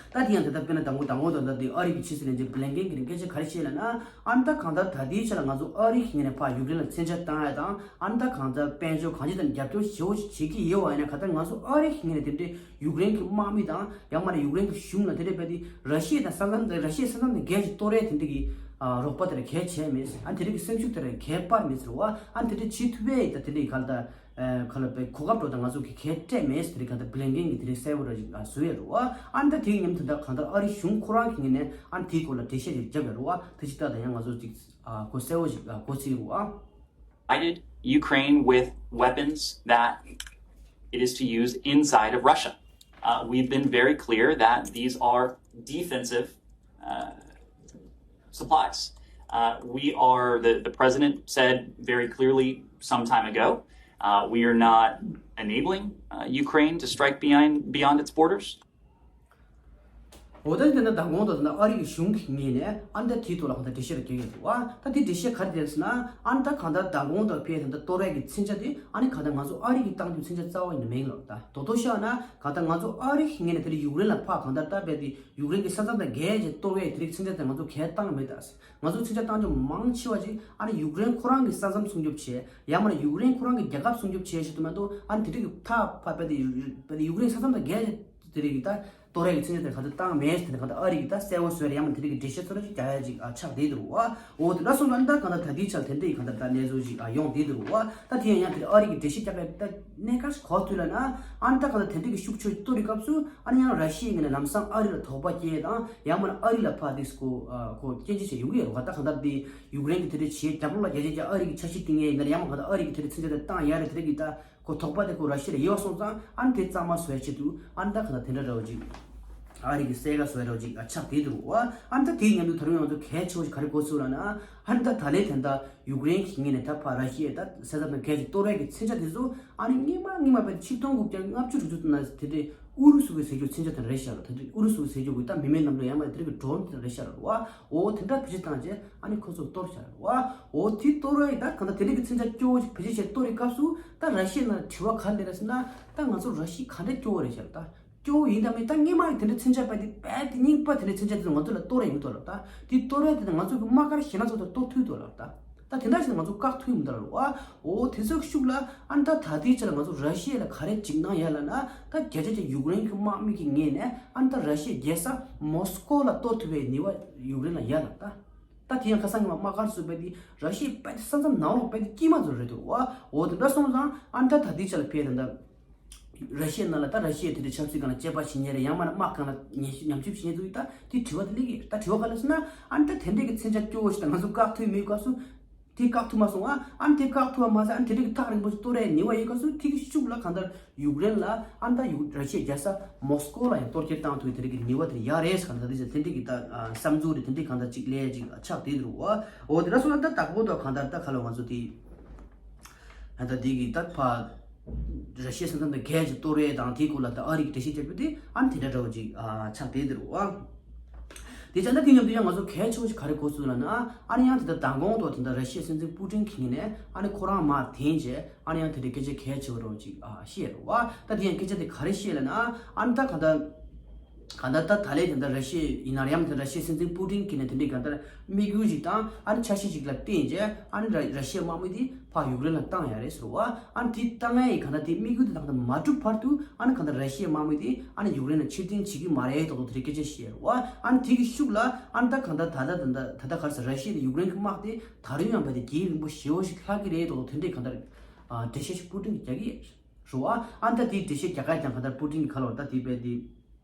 ད་དེ་ཡང་དེ་ལྟར་དཔེར་ན་དང་པོ་དང་པོ་དང་ད་དེ་ཨ་རི་གི་ཕྱི་སྲིད་བློན་ཆེན་བྷི་ལིན་ཀེན་གྱིས་སྐད་ཆ་ག་རེ་བཤད་ལབ་ན། ཨ་ནི་ད་གང་ལྟར་ད་ལྟའི་ཆར་ལ་ང་ཚོ་ཨ་རི་གི་ངོས་ནས་ཕར་ཡུཀ་རེན་ལ་མཚོན་ཆ་བཏང་ཡ་དང་ཨ་ནི་ད་གང་ལྟར་དཔལ་འབྱོར་གང་ཅི་དང་རྒྱབ་སྐྱོར་ཞེ་པོ་ཞིག་བྱེད་ཀྱི་ཡོད་པ་ཡིན་ན་གང་ལྟར་ང་ཚོ་ཨ་རི་གི་ངོས་ནས་དེ་འདྲའི་ཡུཀ་རེན་གྱི་དམག་མི་དང་ཡང་མ་ནས་ཡུཀ་རེན་གྱི་གཞུང་ལ་དེ་འདྲའི་བས་དེ་ར་ཤི་ཡ་དང་ས་མཚམས་དང་ར་ཤི་ཡའི་ས་མཚམས་དང་བརྒལ་ཞིག་གཏོར་ཡ་དེ་འདྲ་གི་རོགས་པ་དེ་ལ་གལ་ཆེ་མེད། ཨ་ནི་དེ་འདྲ་གི་སེམས་ཤུགས་དེ་ལ་གལ་སྤར་མེད་ཟེར་བ། ཨ་ནི་དེ་འདྲ་བྱེད་ཐུབ་པའི་ད་དེ་འདྲ་གི་ག་ལ་ད། ཁ་ལ་པའི་གོ་སྐབས་འགྲོ་དང་ང་ཚོ་གི་གལ་སྤྲད་མེད་ཟེར་ག་ད་བྷི་ལིན་ཀེན་གྱི་དེ་རིང་གསལ་བོ་ར་ཞིག་བཟོ་ཡ་རུ་བ། ཨ་ནི་ད་དེའི་མཉམ་དུ་ད་གང་ལྟར་ཨ་རི་གཞུང་ཁོ་རང་གི་ངོས་ནས་ཨ་ནི་དེའི་སྐོར་ལ་འགྲེལ་བཤད་ཅིག་བརྒྱབ་ཡ་རུ་བ། དེ་ཅིག་ལྟ་དང་ཡང་ང་ཚོ་ཅིག་གོ་གསལ་བོ་ཞིག་གོ་ཚིག་རུ་བ། Provided Ukraine with weapons that it is to use inside of Russia. Uh, we've been very clear that these are defensive uh, supplies. Uh, we are, the, the president said very clearly some time ago, uh, we are not enabling uh, Ukraine to strike beyond, beyond its borders. འོ་ད་དེ་ན་མདང་དགོང་དང་ད་ཨ་རི་གི་གཞུང་གི་ངོས་ནས་ཨ་ནི་ད་དེའི་ཐོག་ལ་གང་ལྟར་འགྲེལ་བཤད་ལ་བསྐྱོན་ཡོད་འདུག་བ། ད་དེ་འགྲེལ་བཤད་ག་རེ་རེད་ཟེར་ན། ཨ་ནི་ད་གང་ལྟར་མདང་དགོང་དང་ཕེ་ད་ལྟ་གཏོར་ཡ་གི་མཚོན་ཆ་དེ་ཨ་ནི་གང་ལྟར་ང་ཚོ་ཨ་རི་གི་བཏང་རྒྱུ་མཚོན་ཆ་རྩ་བ་ཡིན་ན་མེད་ལོ། ད་དོ་དོ་ཤོད་ན་གང་ལྟར་ང་ཚོ་ཨ་རི་གི་ངོས་ནས་དེ་ལ་ཡུཀ་རེན་ལ་ཕར་གང་ལྟར་ད་བས་དེ་ཡུཀ་རེན་གྱི་ས་མཚམས་དང་བརྒལ་བྱས་གཏོར་བའི་དེ་རིགས་མཚོན་ཆ་དེ་ང་ཚོ་གས་བཏང་མེད་ད། ང་ཚོ་མཚོན་ཆ་བཏང་རྒྱུ་མང་ཆེ་བ་ཅིག་ཨ་ནི་ཡུཀ་རེན་ཁོ་རང་གི་ས་མཚམས་སྲུང་སྐྱོབ་བྱས། ཡང་མ་ན་ཡུཀ་རེན་ཁོ་རང་གི་རྒྱལ་ཁབ་སྲུང་སྐྱོབ་བྱས་ཞིག་ཏུ་མ་གཏོགས་ཨ་ནི་དེ་རིགས་ཀྱི་ཐག་ཕ་བས་དེ་ཡུཀ་རེན་ས་མཚམས་དང་བརྒལ་བྱས་དེ་རིགས་ཀྱི་ད་གཏོར་ཡ་གི་མཚོན་ཆ་དེ་ག་ཚོད་བཏང་མེད་དེ་ག་ད་ཨ་རི་གི་ད་གསལ་བོ་བཟོས་རེད། ཡང་མ་དེ་རིགས་ཀྱི་འགྲེལ་བཤད་ཚོ་ར་ཅིག་རྒྱག་ཡ་ཅིག་ཨ་ཆགས་བསྡད་འདུག་བ། འོ་དེ་འདྲ་སོང་ཙང་ད་གང་ལྟར་ད་ལྟའི་ཆར་དེ་འདྲ་ཡི་གང་ལྟར་ད་གནས་ཚུལ་ཅིག་ཨ་ཡོང་བསྡད་འདུག་བ། ད་དེ་ཡང་ཡང་དེ་ཨ་རི་གི་འགྲེལ་བཤད་རྒྱག་ཡ་ད་གནས་སྐབས་གོ་ཐུབ་ལ་ན་ཨ་ནི་ད་གང་ལྟར་དེ་འདྲ་གི་ཤུགས་ཆེ་གཏོར་བའི་སྐབས་སུ་ཨ་ནི་ཡང་ར་ཤི་ཡའི་ངོས་ནས་ལམ་སང་ཨ་རི་ལ་དོགས་པ་སྐྱེ་དང་ཡང་མ་ན་ཨ་རི་ལ་ཕར་དེ་ཁོ་ཁོ་སྐྱོན་བརྗོད་བྱས་ཡོང་གི་ཡོད་རེད་བ། ད་གང་ལྟར་དེ་ཡུཀ་རེན་གི་དེ་འདྲ་བྱས་རྒྱབ་ལོགས་ལ་རྒྱ་ཆེ་རྒྱ་ཨ་རི་གི་འཆར་གཞི་བཏིང་ཡས་ཡིན་ན་ཡང་མ་གང་ལྟར་ཨ་རི་གི་དེ་འདྲ་མཚོན་ཆ་དེ་བཏང་ཡ་རེད། དེ་འདྲ་གི་ད་ཁོ་དོགས་པ་དེ་ཁོ་ར་ཤི་ཡ་ལ་ཡོད་པ་སོང་ཙང་ཨ་ནི་དེ་གཙང་མ་བཟོ་ཡ་ཆེད་དུ་ཨ་ནི་ད་གང་ལྟར་དེ་འདྲ་འདྲ་བོ་ཅིག་ཨ་རི་གི་གསལ་ཁ་བཟོ་ཡ་འདྲ་བོ་ཅིག་ཨ་ཆགས་བསྡད་འདུག་བ། ཨ་ནི་ད་དེའི་མཉམ་དུ་ད་རུང་ང་ཚོ་གལ་ཆེ་བོ་ཞིག་ག་རེ་གོ་ཚུལ་ལབ་ན། ཨ་ནི་ད་ད་ལན་དེ་འདྲ་ཡུཀ་རེན་གྱི་ངོས་ནས་ད་ཕར་ར་ཤི་ཡའི་ད་ས་མཚམས་དང་བརྒལ་ཏེ་གཏོར་ཡ་གི་མཚོན་ཆ་དེ་ཚོ་ཨ་ནི་སྔོན་མ་སྔོན་མ་བས་ཆིག་སྟོང་དགུ་བརྒྱ་ལྔ་བཅུ་དྲུག་ཅུ་ཙམ་ན་དེ་འདྲའི་ཨུ་རུ་སུ་གི་ཟེར་རྒྱུ་མཚོན་ཆ་དེ་རེད་ཤག་ལ། དེ་འདྲའི་ཨུ་རུ་སུ་གི་ཟེར་རྒྱུ་གི་ད་མི་མེད་གནམ་གྲུ་ཡང་མ་དེ་འདྲ་གི་ཌོ་རོན་དེ་རེད་ཤག་ལ་བ། འོ་དེ་འདྲ་བེད་སྤྱོད་བཏང་རྗེས་ཨ་ནི་ཁོ་ཚོ་གཏོར་ཤག་ལ་བ། འོ་དེ་གཏོར་བ་ཡི་ད་གང་ལྟར་དེ་འདྲ་གི་མཚོན་ཆ་སྐྱོ་བོ་ཞིག་བེད་སྤྱོད་བྱས་གཏོར་བའི་སྐབས་སུ་ད་ར་ཤི་ཡའི་ནང་ལ་དྲི་བ་ག་རེ་སླེབས་རེད་ཟེར་ན། ད་ང་ཚོ་ར་ཤི་ཡ་ག་འདྲ་སྐྱོ་བོ་རེད་ཤག་ལ་ད། སྐྱོ་བོ་ཡིན་དང་མིན་ད་སྔོན་མ་ཡི་དེ་འདྲའི་མཚོན་ཆ་པ་དེ་རྦད་དེ་རྙིང་པ་དེ་འདྲའི་མཚོན་ཆ་དེ་ཚོ་ང་ཚོ་ལ་གཏོར་ཡ་ཡོད་དོ་ལབ་ད། དེ་གཏོར་ཡ་དེ་ང་ཚོ་གི་དམག་སྒར་གཞན་སྣ་ཚོགས་དང་གཏོར་ཐུབ་དོ་ལབ་ད། ད་དེ་འདྲ་ཞིག་ང་ཚོ་བཀག་ཐུབ་ཡོད་མི་འདུག་ལབ་བ། འོ་དེ་ཚོའི་ཤུགས་ལ་ཨ་ནི་ད་ད་ལྟའི་ཆ་ལ་ང་ཚོ་ར་ཤི་ཡ་ལ་ག་རེ་འཇིགས་སྣང་ཡོད་ལབ་ན། ད་བརྒྱ་ཆ་བརྒྱ་ཡུཀ་རེན་གི་དམག་མི་གི་ངོས་ནས་ཨ་ནི་ད་ར་ཤི་ཡའི་རྒྱལ་ས་མོ་སི་ཀོ་ལ་གཏོར་ཐུབ་པའི་ནུས་པ་ཡུཀ་རེན་ལ་ཡོད་ལབ་ད། ད་དེ་ཡང་ཁ་སང་གི་མ་དམག་སྒར་ཚོ་རྦད་དེ་ར་ཤི་ཡའི་རྦད་དེ་ས་མཚམས་ནང་ལོགས་རྦད་དེ་དཀྱིལ་མ་ཚོ་རེད་འདུག་བ། འོ་དེ་འདྲ་སོང་ཙང་ཨ་ནི་ད་ད་ལྟའི་ཆ་ལ་ཕེ་ད་ད། ར་ཤི་ཡའི་ནང་ལ་ད་ར་ཤི་ཡའི་དེ་འདྲའི་ཆབ་སྲིད་སྒང་ལ་དཔྱད་པ་བྱེད་མཁན་རེད། ཡང་མིན་ན་དམག་སྒང་ལ་ཉམས་ཞིབ་བྱེད་མཁན་ཚོ་ཡིས་ད་དེ་དྲི་བ་དེ་སླེབས་ཀྱི་རེད། ད་དྲི་བ་ག་རེ་ཟེར་ན། ཨ་ནི་ད་དེ་འདྲའི་གི་མཚོན་ཆ་སྐྱོ་བོ་ཞིག་ད་ང་ཚོ་བཀག་ཐུབ་མེད་སྐབས་སུ་དེ་བཀག་ཐུབ་མ་སོང་ཨ། ཨ་ནི་དེ་བཀག་ཐུབ་པ་མ་ཟད་ཨ་ནི་དེ་འདྲའི་གི་ཐག་རིང་པོ་ཞིག་གཏོར་ཡའི་ནུས་པ་ཡོད་སྐབས་སུ་དེ་གི་ཤུགས་ལ་གང་ལྟར་ཡུཀ་རེན་ལ་ཨ་ནི་ད་ཡུཀ་ར་ཤི་ཡའི་རྒྱལ་ས་མོ་སི་ཀོ་ལ་ཡང་གཏོར་སྐྱོན་བཏང་ཐུབ་པའི་དེ་འདྲའི་གི་ནུས་པ་དེ་ཡོད་རེད་ཟེར། གང་ལྟར་དེ་ཚོ་དེ་འདྲའི་གི་ད་བསམ་ཚུལ་རེད། དེ་འདྲའི་གང་ལྟར་ཅིག་སླེབས་ཅིག་ཆགས་བསྡད་འདུག་བ། འོ་དེ་འདྲ་སོང་ན་ད་དྭགས་པོ་དང་གང་ལྟར་ད་ག་ལ་ང་ཚོ་དེ། ད་ལྟ་འདི་གི་ད་ཕ། ར་ཤི་ཡའི་ས་མཚམས་དང་བརྒལ་ཅིག་གཏོར་ཡས་དང་དེའི་སྐོར་ལ་ད་ཨ་རི་གི་འགྲེལ་བཤད་རྒྱག་རྒྱུ་དེ་ཨ་ནི་དེ་འདྲ་འདྲ་བོ་ཅིག་ཨ་ཆགས་བསྡད་འདུག་རོ། དེ་བྱས་ད་དེ་མཉམ་དུ་ཡང་ང་ཚོ་གལ་ཆེ་བོ་ཞིག་ག་རེ་གོ་སོང་ལབ་ན། ཨ་ནི་ཡང་དེ་ལྟར་མདང་དགོང་དུ་དེ་འདྲ་ར་ཤི་ཡའི་སྲིད་འཛིན་པུ་ཏིན་གྱི་ངོས་ནས་ཨ་ནི་ཁོ་རང་མར་འཐེན་བྱས་ཨ་ནི་ཡང་དེ་འདྲའི་སྐད་ཆ་གལ་ཆེ་བོ་འདྲ་བོ་ཅིག་ཨ་བཤད་རོ་བ། ད་དེ་ཡང་སྐད་ཆ་དེ་ག་རེ་བཤད་ལབ་ན། ཨ་ནི་ད་ག་ད། གང་ལྟར་ད་ད་ལན་དེ་འདྲ་ར་ཤི་ཡ་ཡིན་ན་ཡང་དེ་ར་ཤི་ཡའི་སྲིད་འཛིན་པུ་ཏིན་གྱིས་ནས་དེ་འདྲའི་གང་ལྟར་དམིགས་ཡུལ་ཞིག་དང་ཨ་ནི་འཆར་གཞི་ཞིག་ལ་བརྟེན་རྗེས་ཨ་ནི་ར་ར་ཤི་ཡའི་དམག་མི་དེ་ཕར་ཡུཀ་རེན་ལ་བཏང་ཡ་རེད་ཟེར་བ། ཨ་ནི་དེ་བཏང་ཡ་ཡི་གང་ལྟར་དེ་དམིགས་ཡུལ་དེ་ད་གང་ལྟར་མ་འགྲུབ་བར་དུ་ཨ་ནི་གང་ལྟར་ར་ཤི་ཡའི་དམག་མི་དེ་ཨ་ནི་ཡུཀ་རེན་ལ་ཕྱིར་འཐེན་བྱེད་ཀྱི་མ་རེད་དོག་དོག་དེ་འདྲའི་སྐད་ཆ་བཤད་རེད་བ། ཨ་ནི་དེ་གི་ཤུགས་ལ་ཨ་ནི་ད་གང་ལྟར་ད་ལྟ་ད་ལྟ་ད་ལྟ་ག་རེ་ཟེར་ར་ཤི་ཡ་དང་ཡུཀ་རེན་གྱི་དམག་དེ་ད་རུང་ཡང་བས་དེ་རྒྱུན་རིང་པོ་ཞེ་བོ་ཞིག་ལྷག་གི་རེད་དོག་དོག་དེ་འདྲའི་གང་ལྟར་འགྲེལ་བཤད་ཞིག་པུ་ཏིན་གྱིས་རྒྱག་གི་ཡོད། རེད་བ། ཨ་ནི་ད་དེའི་འགྲེལ་བཤད་རྒྱག་ག་ཀྱང་གང་ལྟར་པུ་ཏིན་གྱི་ཁ་ལོར་ད་དེ་བས་དེ།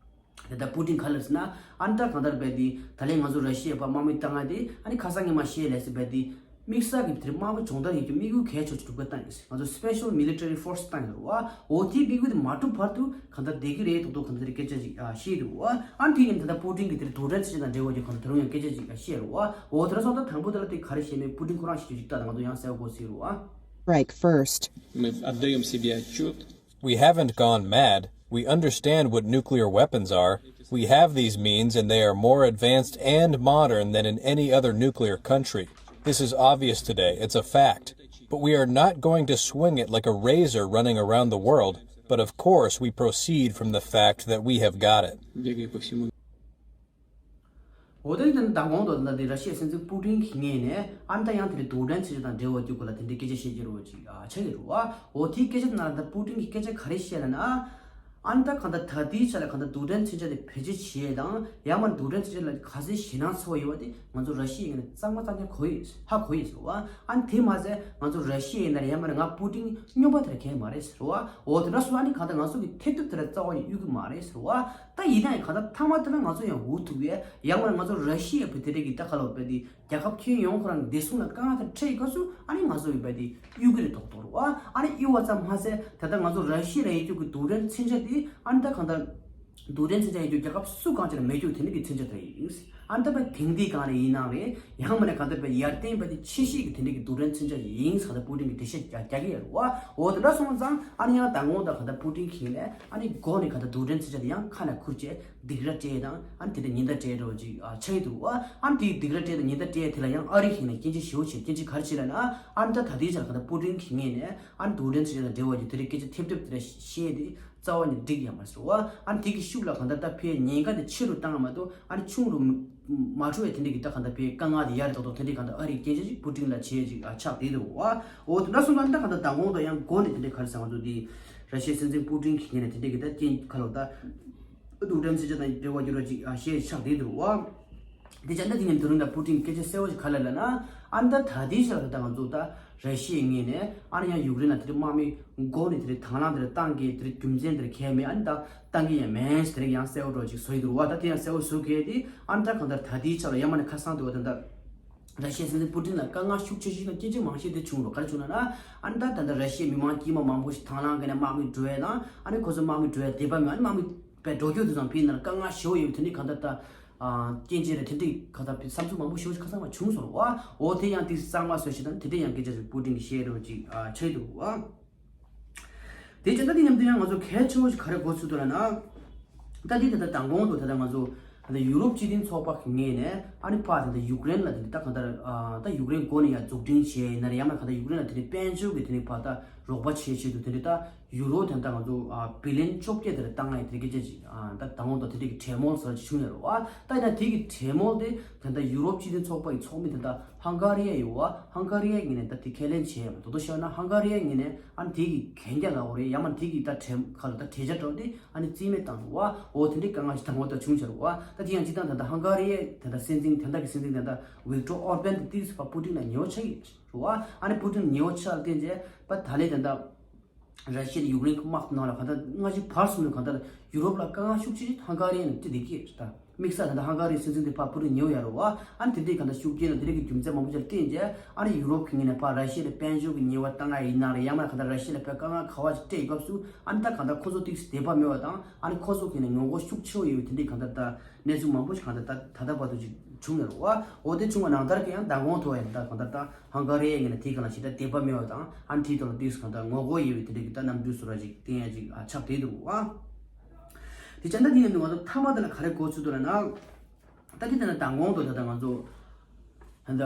དེ་ད་པུ་ཏིན་ག་ལབ་ཟེར་ན། ཨ་ནི་ད་གང་ལྟར་བས་དེ་ད་ལན་ང་ཚོ་ར་ཤི་ཡའི་བར་དམག་མི་བཏང་ཡ་དེ་ཨ་ནི་ཁ་སང་ཉི་མ་བཤད་ལས་ཟེར་བས་དེ། དམིགས་བསལ་གྱི་དེར་དམག་མི་སྦྱོང་བརྡར་ཡིན་གྱི་དམིགས་ཡུལ་གལ་ཆེ་ཆེ་སྒྲུབ་པ་བཏང་ཡིན། ང་ཚོ་Special Military Force བཏང་ཡོད་རེད་བ། འོ་དེའི་དམིགས་ཡུལ་དེ་མ་གྲུབ་བར་དུ་གང་ལྟར་བསྡད་ཀྱི་རེད་མདོག་མདོག་གང་ལྟར་སྐད་ཆ་ཅིག་ཨ་བཤད་འདུག་བ། ཨ་ནི་དེ་ཡིན་ད་ལྟ་པུ་ཏིན་གྱི་དེར་རྡུལ་ཕྲན་ཚོན་ཆ་དང་འབྲེལ་བ་ཀྱི་གང་ལྟར་ད་རུང་ཡང་སྐད་ཆ་ཅིག་ཨ་བཤད་རེད་བ། འོ་དེ་འདྲ་སོང་ཙང་དང་པོ་དེ་ལ་དེ་ག་རེ་བཤད་མེད་པུ་ཏིན་ཁོ་རང་ཤེས་རྒྱུ་ཅིག་ལྟ་ད་ང་ཚོ་ཡང་གསལ་པོ་གོ་སྲིད་རེད་བ། Strike first. Мы отдаём себе отчет. We haven't gone mad. We understand what nuclear weapons are. We have these means, and they are more advanced and modern than in any other nuclear country. This is obvious today. It's a fact. But we are not going to swing it like a razor running around the world. But of course, we proceed from the fact that we have got it. འོ་དེ་ནི་མདང་དགོང་དུ་ད་ལྟ་དེ་ར་ཤི་ཡའི་སྲིད་འཛིན་པུ་ཏིན་གྱི་ངོས་ནས་ཨ་ནི་ད་ཡང་དེ་རིང་རྡུལ་ཕྲན་ཚོན་ཆ་དང་འབྲེལ་བ་རྒྱུ་སྐོར་ལ་དེ་འདྲའི་སྐད་ཆ་བཤད་ཀྱི་རེད་བ་ཅིག་ཨ་ཆགས་ཀྱི་རེད་བ། འོ་དེའི་སྐད་ཆ་ནང་ལ་ད་པུ་ཏིན་གྱིས་སྐད་ཆ་ག་རེ་བཤད་ལབ་ན། ཨ་ནི་ད་གང་ལྟར་ད་ལྟའི་ཆ་ལ་གང་ལྟར་རྡུལ་ཕྲན་ཚོན་ཆ་དེ་བེད་སྤྱོད་བྱེད་ཡས་དང་ཡང་མིན་རྡུལ་ཕྲན་ཚོན་ཆ་ལ་ག་ཚོད་ཞེད་སྣང་ཚ་བོ་ཡོད་པ་དེ་ང་ཚོ་ར་ཤི་ཡའི་ངོས་ནས་གཙང་མ་གཙང་རྐྱང་གོ་ཡོད་ཧ་གོ་ཡོད་ཟེར་བ། ཨ་ནི་དེ་མ་ཟད་ང་ཚོ་ར་ཤི་ཡ་ཡིན་ན་རེད་ཡང་མིན་ང་པུ་ཏིན་སྨྱོན་པ་དེ་འདྲ་གང་ཡང་མ་རེད་ཟེར་བ། འོ་དེ་འདྲ་སོང་ཨ་ནི་གང་ལྟར་ང་ཚོ་གི་ཐེ་གཏུབ་དེ་འདྲ་རྩ་བ་ནས་གཡུག་གི་མ་རེད་ཟེར་བ། ད་ཡིན་ན་ཡང་གང་ལྟར་མཐའ་མ་དེ་ལ་ང་ཚོ་ཡང་འུ་ཐུག་ཡས་ཡང་མིན་ང་ཚོ་ར་ཤི་ཡ་བོད་དེ་འདྲ་གི་ད་ག་ལབ་དགོས་རེད་དེ། རྒྱལ་ཁབ་ཁྱོན་ཡོངས་ཁོ་རང་བདེ་སྲུང་ལ་དཀའ་ངལ་དང་འཕྲད་ཡོད་སྐབས་སུ་ཨ་ནི་ང་ཚོ་ཡོད་པ་དེ་གཡུག་གི་རེད་མདོག་མདོག་རེད་བ། ཨ་ནི་གཡུག་པ་ཙམ་མ་ཟད་ད་ལྟ་ང་ཚོ་ར་ཤི་ཡ་ལ་ཡོད་རྒྱུ་གི་རྡུལ་ཕྲན་ཚོན་ཆ་དེ་ཨ་ནི་ད་གང་ལྟར་རྡུལ་ཕྲན་ཚོན་ཆ་ཡོད་རྒྱུ་རྒྱལ་ཁབ་སུ་གང་ཅིག་ལ་མེད་རྒྱུ་དེ་འདྲ་གི་ཚོན་ཆ་དེ་ཡིན། ཨ་ནི་ད་བས་དེང་དུས་སྒང་ལ་ཡིན་ནའང་རེད་ཡང་མིན་ན་གང་ལྟར་བས་ཡར་བརྟན་བས་དེ་ཆེ་ཤོས་ཀྱི་དེ་འདྲ་གི་རྡུལ་ཕྲན་ཚོན་ཆ་ཡིན་ཟེར་ད་པུ་ཏིན་གྱིས་འགྲེལ་བཤད་རྒྱག་རྒྱག་གི་ཡོད་རེད་བ། འོ་དེ་འདྲ་སོང་ཙང་ཨ་ནི་ཡང་མདང་དགོང་ད་གང་ལྟར་པུ་ཏིན་གྱིས་ལས་ཨ་ནི་མགོ་ནས་གང་ལྟར་རྡུལ་ཕྲན་ཚོན་ཆ་དེ་ཡང་ཁ་ལ་ཁུར་བྱས་སྡིགས་ར་སྤྲད་དང་ཨ་ནི་དེ་འདྲ་ཉེན་བརྡ་སྤྲད་འགྲོ་ཅིག་ཨ་ཆགས་ཀྱི་འདུག་བ། ཨ་ནི་དེའི་སྡིགས་ར་སྤྲད་དང་ཉེན་བརྡ་སྤྲད་དེ་ལ་ཡང་ཨ་རི་ཞིག་ནས་སྐྱོན་བརྗོད་ཞེ་པོ་བྱས་སྐྱོན་བརྗོད་ག་རེ་བྱས་ལབ་ན་ཨ་ནི་ད་ད་ལྟའི་ཆར་གང་ལྟར་པུ་ཏིན་གྱི་ངོས་ནས་ཨ་ནི་རྡུལ་ཕྲན་ཚོན་ཆ་དང་འབྲེལ་བ་ཡོད་དེ་རིགས་སྐད་ཆ་ཐེབས་ཐེབས་དེ་འདྲ་བཤད་དེ་རྩ་བ་ནས་འགྲིག་ཡ་མ་རེད་ཟེར་བ། ཨ་ནི་དེ་གི་ཤུགས་ལ་གང་ལྟར་ད་ཕའི་ཉེན་ཁ་དེ་ཆེ་རུ་བཏང་མ་གཏོགས་ཨ་ནི་ཆུང་རུ་མ་འགྲོ་བའི་དེ་འདྲ་གི་ད་གང་ལྟར་ཕའི་དཀའ་ངལ་དེ་ཡ་རེད་མདོག་མདོག་དེ་འདྲ་གང་ལྟར་ཨ་རིའི་སྐྱོན་བརྗོད་ཅིག་པུ་ཏིན་ལ་བྱས་ཅིག་ཨ་ཆགས་བསྡད་འདུག་བ། འོ་དེ་འདྲ་སོང་ཙང་ད་གང་ལྟར་མདང་དགོང་དང་ཡང་མགོ་ནས་དེ་འདྲ་ག་རེ་ཟེར་ང་ཚོ་དེ་ར་ཤི་ཡའི་སྲིད་འཛིན་པུ་ཏིན་གྱི་ངོས་ནས་དེ་འདྲ་གི་ད་རྐྱེན་ཁ་ལོ་ད། རྡུལ་ཕྲན་ཚོན་ཆ་དང་འབྲེལ་བ་ཡོད་ར་ཅིག་ཨ་བཤད་ཆགས་བསྡད་འདུག་བ། དེ་བྱས་ན་དེ་ནས་དེ་རིང་ད་པུ་ཏིན་སྐད་ཆ་གསལ་བོ་ཞིག་ག་ལབ་ལབ་ན། ཨ་ནི་ད་ད་ལྟའི་ཆར་ད་ང་ཚོ་ད་ར་ཤི་ཡའི་ངོས་ནས་ཨ་ནི་ཡང་ཡུཀ་རེན་ལ་དེ་འདྲ་དམག་མི་མགོ་ནས་དེ་འདྲ་དང་བླངས་དེ་འདྲ་བཏང་གི་དེ་འདྲ་རྒྱུ་མཚན་དེ་འདྲ་གང་ཡང་མེད། ཨ་ནི་ད་བཏང་གི་ཡང་མེད་ཟེར་དེ་འདྲ་ཡང་གསལ་བོ་འདྲ་ཅིག་བཟོ་ཡི་འདུག་བ། ད་དེ་ཡང་གསལ་བོ་བཟོ་གལ་ཏེ་ཨ་ནི་ད་གང་ལྟར་ད་ལྟའི་ཆར་ལ་ཡང་མིན་ན་ཁ་སང་དུ་བ་ད་ད་ར་ཤི་ཡའི་སྲིད་འཛིན་པུ་ཏིན་ལ་དཀའ་ངལ་ཤུགས་ཆེ་ཤོས་དང་སྐྱོན་བརྗོད་མང་ཤོས་དེ་བྱུང་འདུག་ག་རེ་བྱུང་ལབ་ན། ཨ་ནི་ད་ད་ལྟ་ར་ཤི་ཡའི་མི་མང་དཀྱུས་མ་མང་པོ་ཞིག་དང་བླངས་གི་ནས་དམག་མི་འགྲོ་ཡས་དང་ཨ་ནི་ཁོ་ཚོ་དམག་མི་འགྲོ་ཡས་དད་པ་མེད། ཨ་ནི་དམག་མི་པའི་འགྲོ་སྐྱོད་དེ་ཚང་ཕི་ནར་དཀའ་ངལ་ཞེ་པོ་ཡོད་དེ་འདྲའི་གང་ལྟར་ད་རྐྱེན་ཅན་རེད། དེ་འདྲའི་གང་ལྟར་བསམ་ཚུལ་མང་པོ་ཞེ་པོ་ཞིག་ཁ་སང་མ་བྱུང་སོང་བ། འོ་དེ་ཡང་དེ་གཙང་མ་བཟོ་ཞིག་དང་དེ་འདྲའི་ཡང་སྐད་ཆ་ཞིག་པུ་ཏིན་གྱིས་བཤད་རོགས་ཅིག་ཆགས་འདུག་བ། དེ་བྱས་ད་དེ་མཉམ་དུ་ཡང་ང་ཚོ་གལ་ཆེ་བོ་ཞིག་ག་རེ་གོ་ཚུལ་འདུག་ལབ་ན། ད་དེ་ད་ལྟ་མདང་དགོང་དུ་ད་ལྟ་ང་ཚོ་ད་ལྟ་ཡུ་རོབ་སྤྱི་མཐུན་ཚོགས་པ་གི་ངོས་ནས་ཨ་ནི་ཕར་ད་ལྟ་ཡུཀ་རེན་ལ་དེ་འདྲ་ད་གང་ལྟར་ད་ཡུཀ་རེན་མགོ་ནས་ཡང་འཛུགས་སྐྲུན་བྱས་ཡིན་ན་རེད་ཡང་མིན་ན་གང་ལྟར་ཡུཀ་རེན་ལ་དེ་འདྲའི་དཔལ་འབྱོར་གྱི་དེ་འདྲའི་བར་ད་རོགས་པ་བྱེད་ཆེད་དུ་དེ་འདྲའི་ད། ཡུ་རོ་དེ་འདྲ་ང་ཚོ་ཨ་བི་ལི་ཡན་བཅོ་བརྒྱད་དེ་འདྲ་བཏང་ཡ་དེ་འདྲ་སྐད་ཆ་ཅིག་ཨ་ད་དང་པོ་དང་དེ་འདྲ་གི་གྲོས་མོལ་ཟེར་བ་ཅིག་བྱུང་ཡོད་རེད་བ། ད་ཡིན་ན་དེ་གི་གྲོས་མོལ་དེ་དེ་འདྲ་ཡུ་རོབ་སྤྱི་མཐུན་ཚོགས་པ་ཡི་ཚོགས་མི་དེ་འདྲ་ཧང་ག་རི་ཡ་ཡོད་བ། ཧང་ག་རི་ཡ་ངོས་ནས་ད་དེ་ཁས་ལེན་བྱས་ཡོད་མ་རེད། མདོར་བསྡུས་བཤད་ན་ཧང་ག་རི་ཡ་ངོས་ནས་ཨ་ནི་དེ་གི་གན་རྒྱ་ལབ་དགོས་རེད་ཡང་མིན་དེ་གི་ད་གྲོས་ཁ་ལ་ད་གྲོས་འཆར་འདྲ་བོ་དེ་ཨ་ནི་རྩིས་མེད་བཏང་འདུག་བ། འོ་དེ་འདྲའི་དཀའ་ངལ་ཞིག་དང་པོ་ད་བྱུང་ཆ་རེད་བ། ད་དེ་ཡང་སྤྱིར་བཏང་དེ་འདྲ་ཧང་ག་རི་ཡའི་དེ་འདྲ་སྲིད་འཛིན་དེ་འདྲ་གི་སྲིད་འཛིན་དེ་འདྲ་ཝིག་ཏོར་ཨོར་བན་དེ་ཏིས་ཕ་པུ་ཏིན་ལ་ཉེ་བོ་ཆགས་ཀྱི་རེད་བ། ཨ་ནི་པུ་ཏིན་ཉེ་བོ་ཆགས་ལ་བརྟེན་བྱས་པ་ད་ལས་དེ་འདྲ། ར་ཤི་ཡ་དང་ཡུཀ་རེན་གྱི་དམག་ནང་ལ་གང་ལྟར་སྔ་ཕྱི་བར་གསུམ་ནས་གང་ལྟར་ཡུ་རོབ་ལ་དཀའ་ངལ་ཤུགས་ཆེ་ཞིག་ཧང་ག་རི་ཡ་ནས་འཕྲད་བསྡད་ཀྱི་རེད་ད། དམིགས་བསལ་ད་ལྟ་ཧང་ག་རི་སྲིད་འཛིན་དེ་ཕར་པུ་ཏིན་ཉེ་བོ་ཡ་རེད་བ། ཨ་ནི་དེ་འདྲའི་གང་ལྟར་ཤུགས་རྐྱེན་དང་དེ་འདྲའི་གི་རྒྱུ་མཚན་མང་པོ་ཅིག་ལ་བརྟེན་བྱས་ཨ་ནི་ཡུ་རོབ་ཀྱི་ངོས་ནས་ཕར་ར་ཤི་ཡ་ལ་དཔལ་འབྱོར་གྱི་ཉེས་པ་བཏང་ཡ་ཡིན་ན་རེད་ཡང་མིན་གང་ལྟར་ར་ཤི་ཡ་ལ་ཕར་དཀའ་ངལ་ག་བ་ཅིག་འཕྲད་སྐབས་སུ་ཨ་ནི་ད་གང་ལྟར་ཁོ་ཚོ་ཏིག་ཙམ་དད་པ་མེད་པ་དང་ཨ་ནི་ཁོ་ཚོ་གི་ནས་ངོ་རྒོལ་ཤུགས་ཆེ་བོ་ཡོད་པའི་དེ་འདྲའི་གང་ལྟར་ད་གནས་ཚུལ་མང་པོ་ཞིག་གང་ལྟར་ད་ད་ལྟ་བར་དུ་ཅིག་བྱུང་ཡོད་རེད་བ། འོ་དེ་བྱུང་བ་ནང་ལྟར་གྱི་ཡང་མདང་དགོང་ཐོག་ཡང་ད་གང་ལྟར་ད། ཧང་ག་རི་ཡའི་ངོས་ནས་དེའི་སྒང་ལ་ཞེ་དྲག་དད་པ་མེད་པ་དང་ཨ་ནི་དེའི་ཐོག་ལ་ཏིག་ཙམ་གང་ལྟར་ངོ་རྒོལ་ཡོད་པའི་དེ་འདྲའི་གི་ད་རྣམ་འགྱུར་བཟོ་འདྲ་ཅིག་བསྟན་ཡ་ཅིག་ཨ་ཆགས་བསྡད་འདུག་བ། དེ་བྱས་ན་དེ་ཡིན་དུས་ང་ཚོ་མཐའ་མ་དེ་ལ་ག་རེ་གོ་ཚུལ་འདུག་ལབ་ན། ད་དེ་ལྟ་ན་མདང་དགོང་དུ་ད་ལྟ་ང་ཚོ་ད་ལྟ་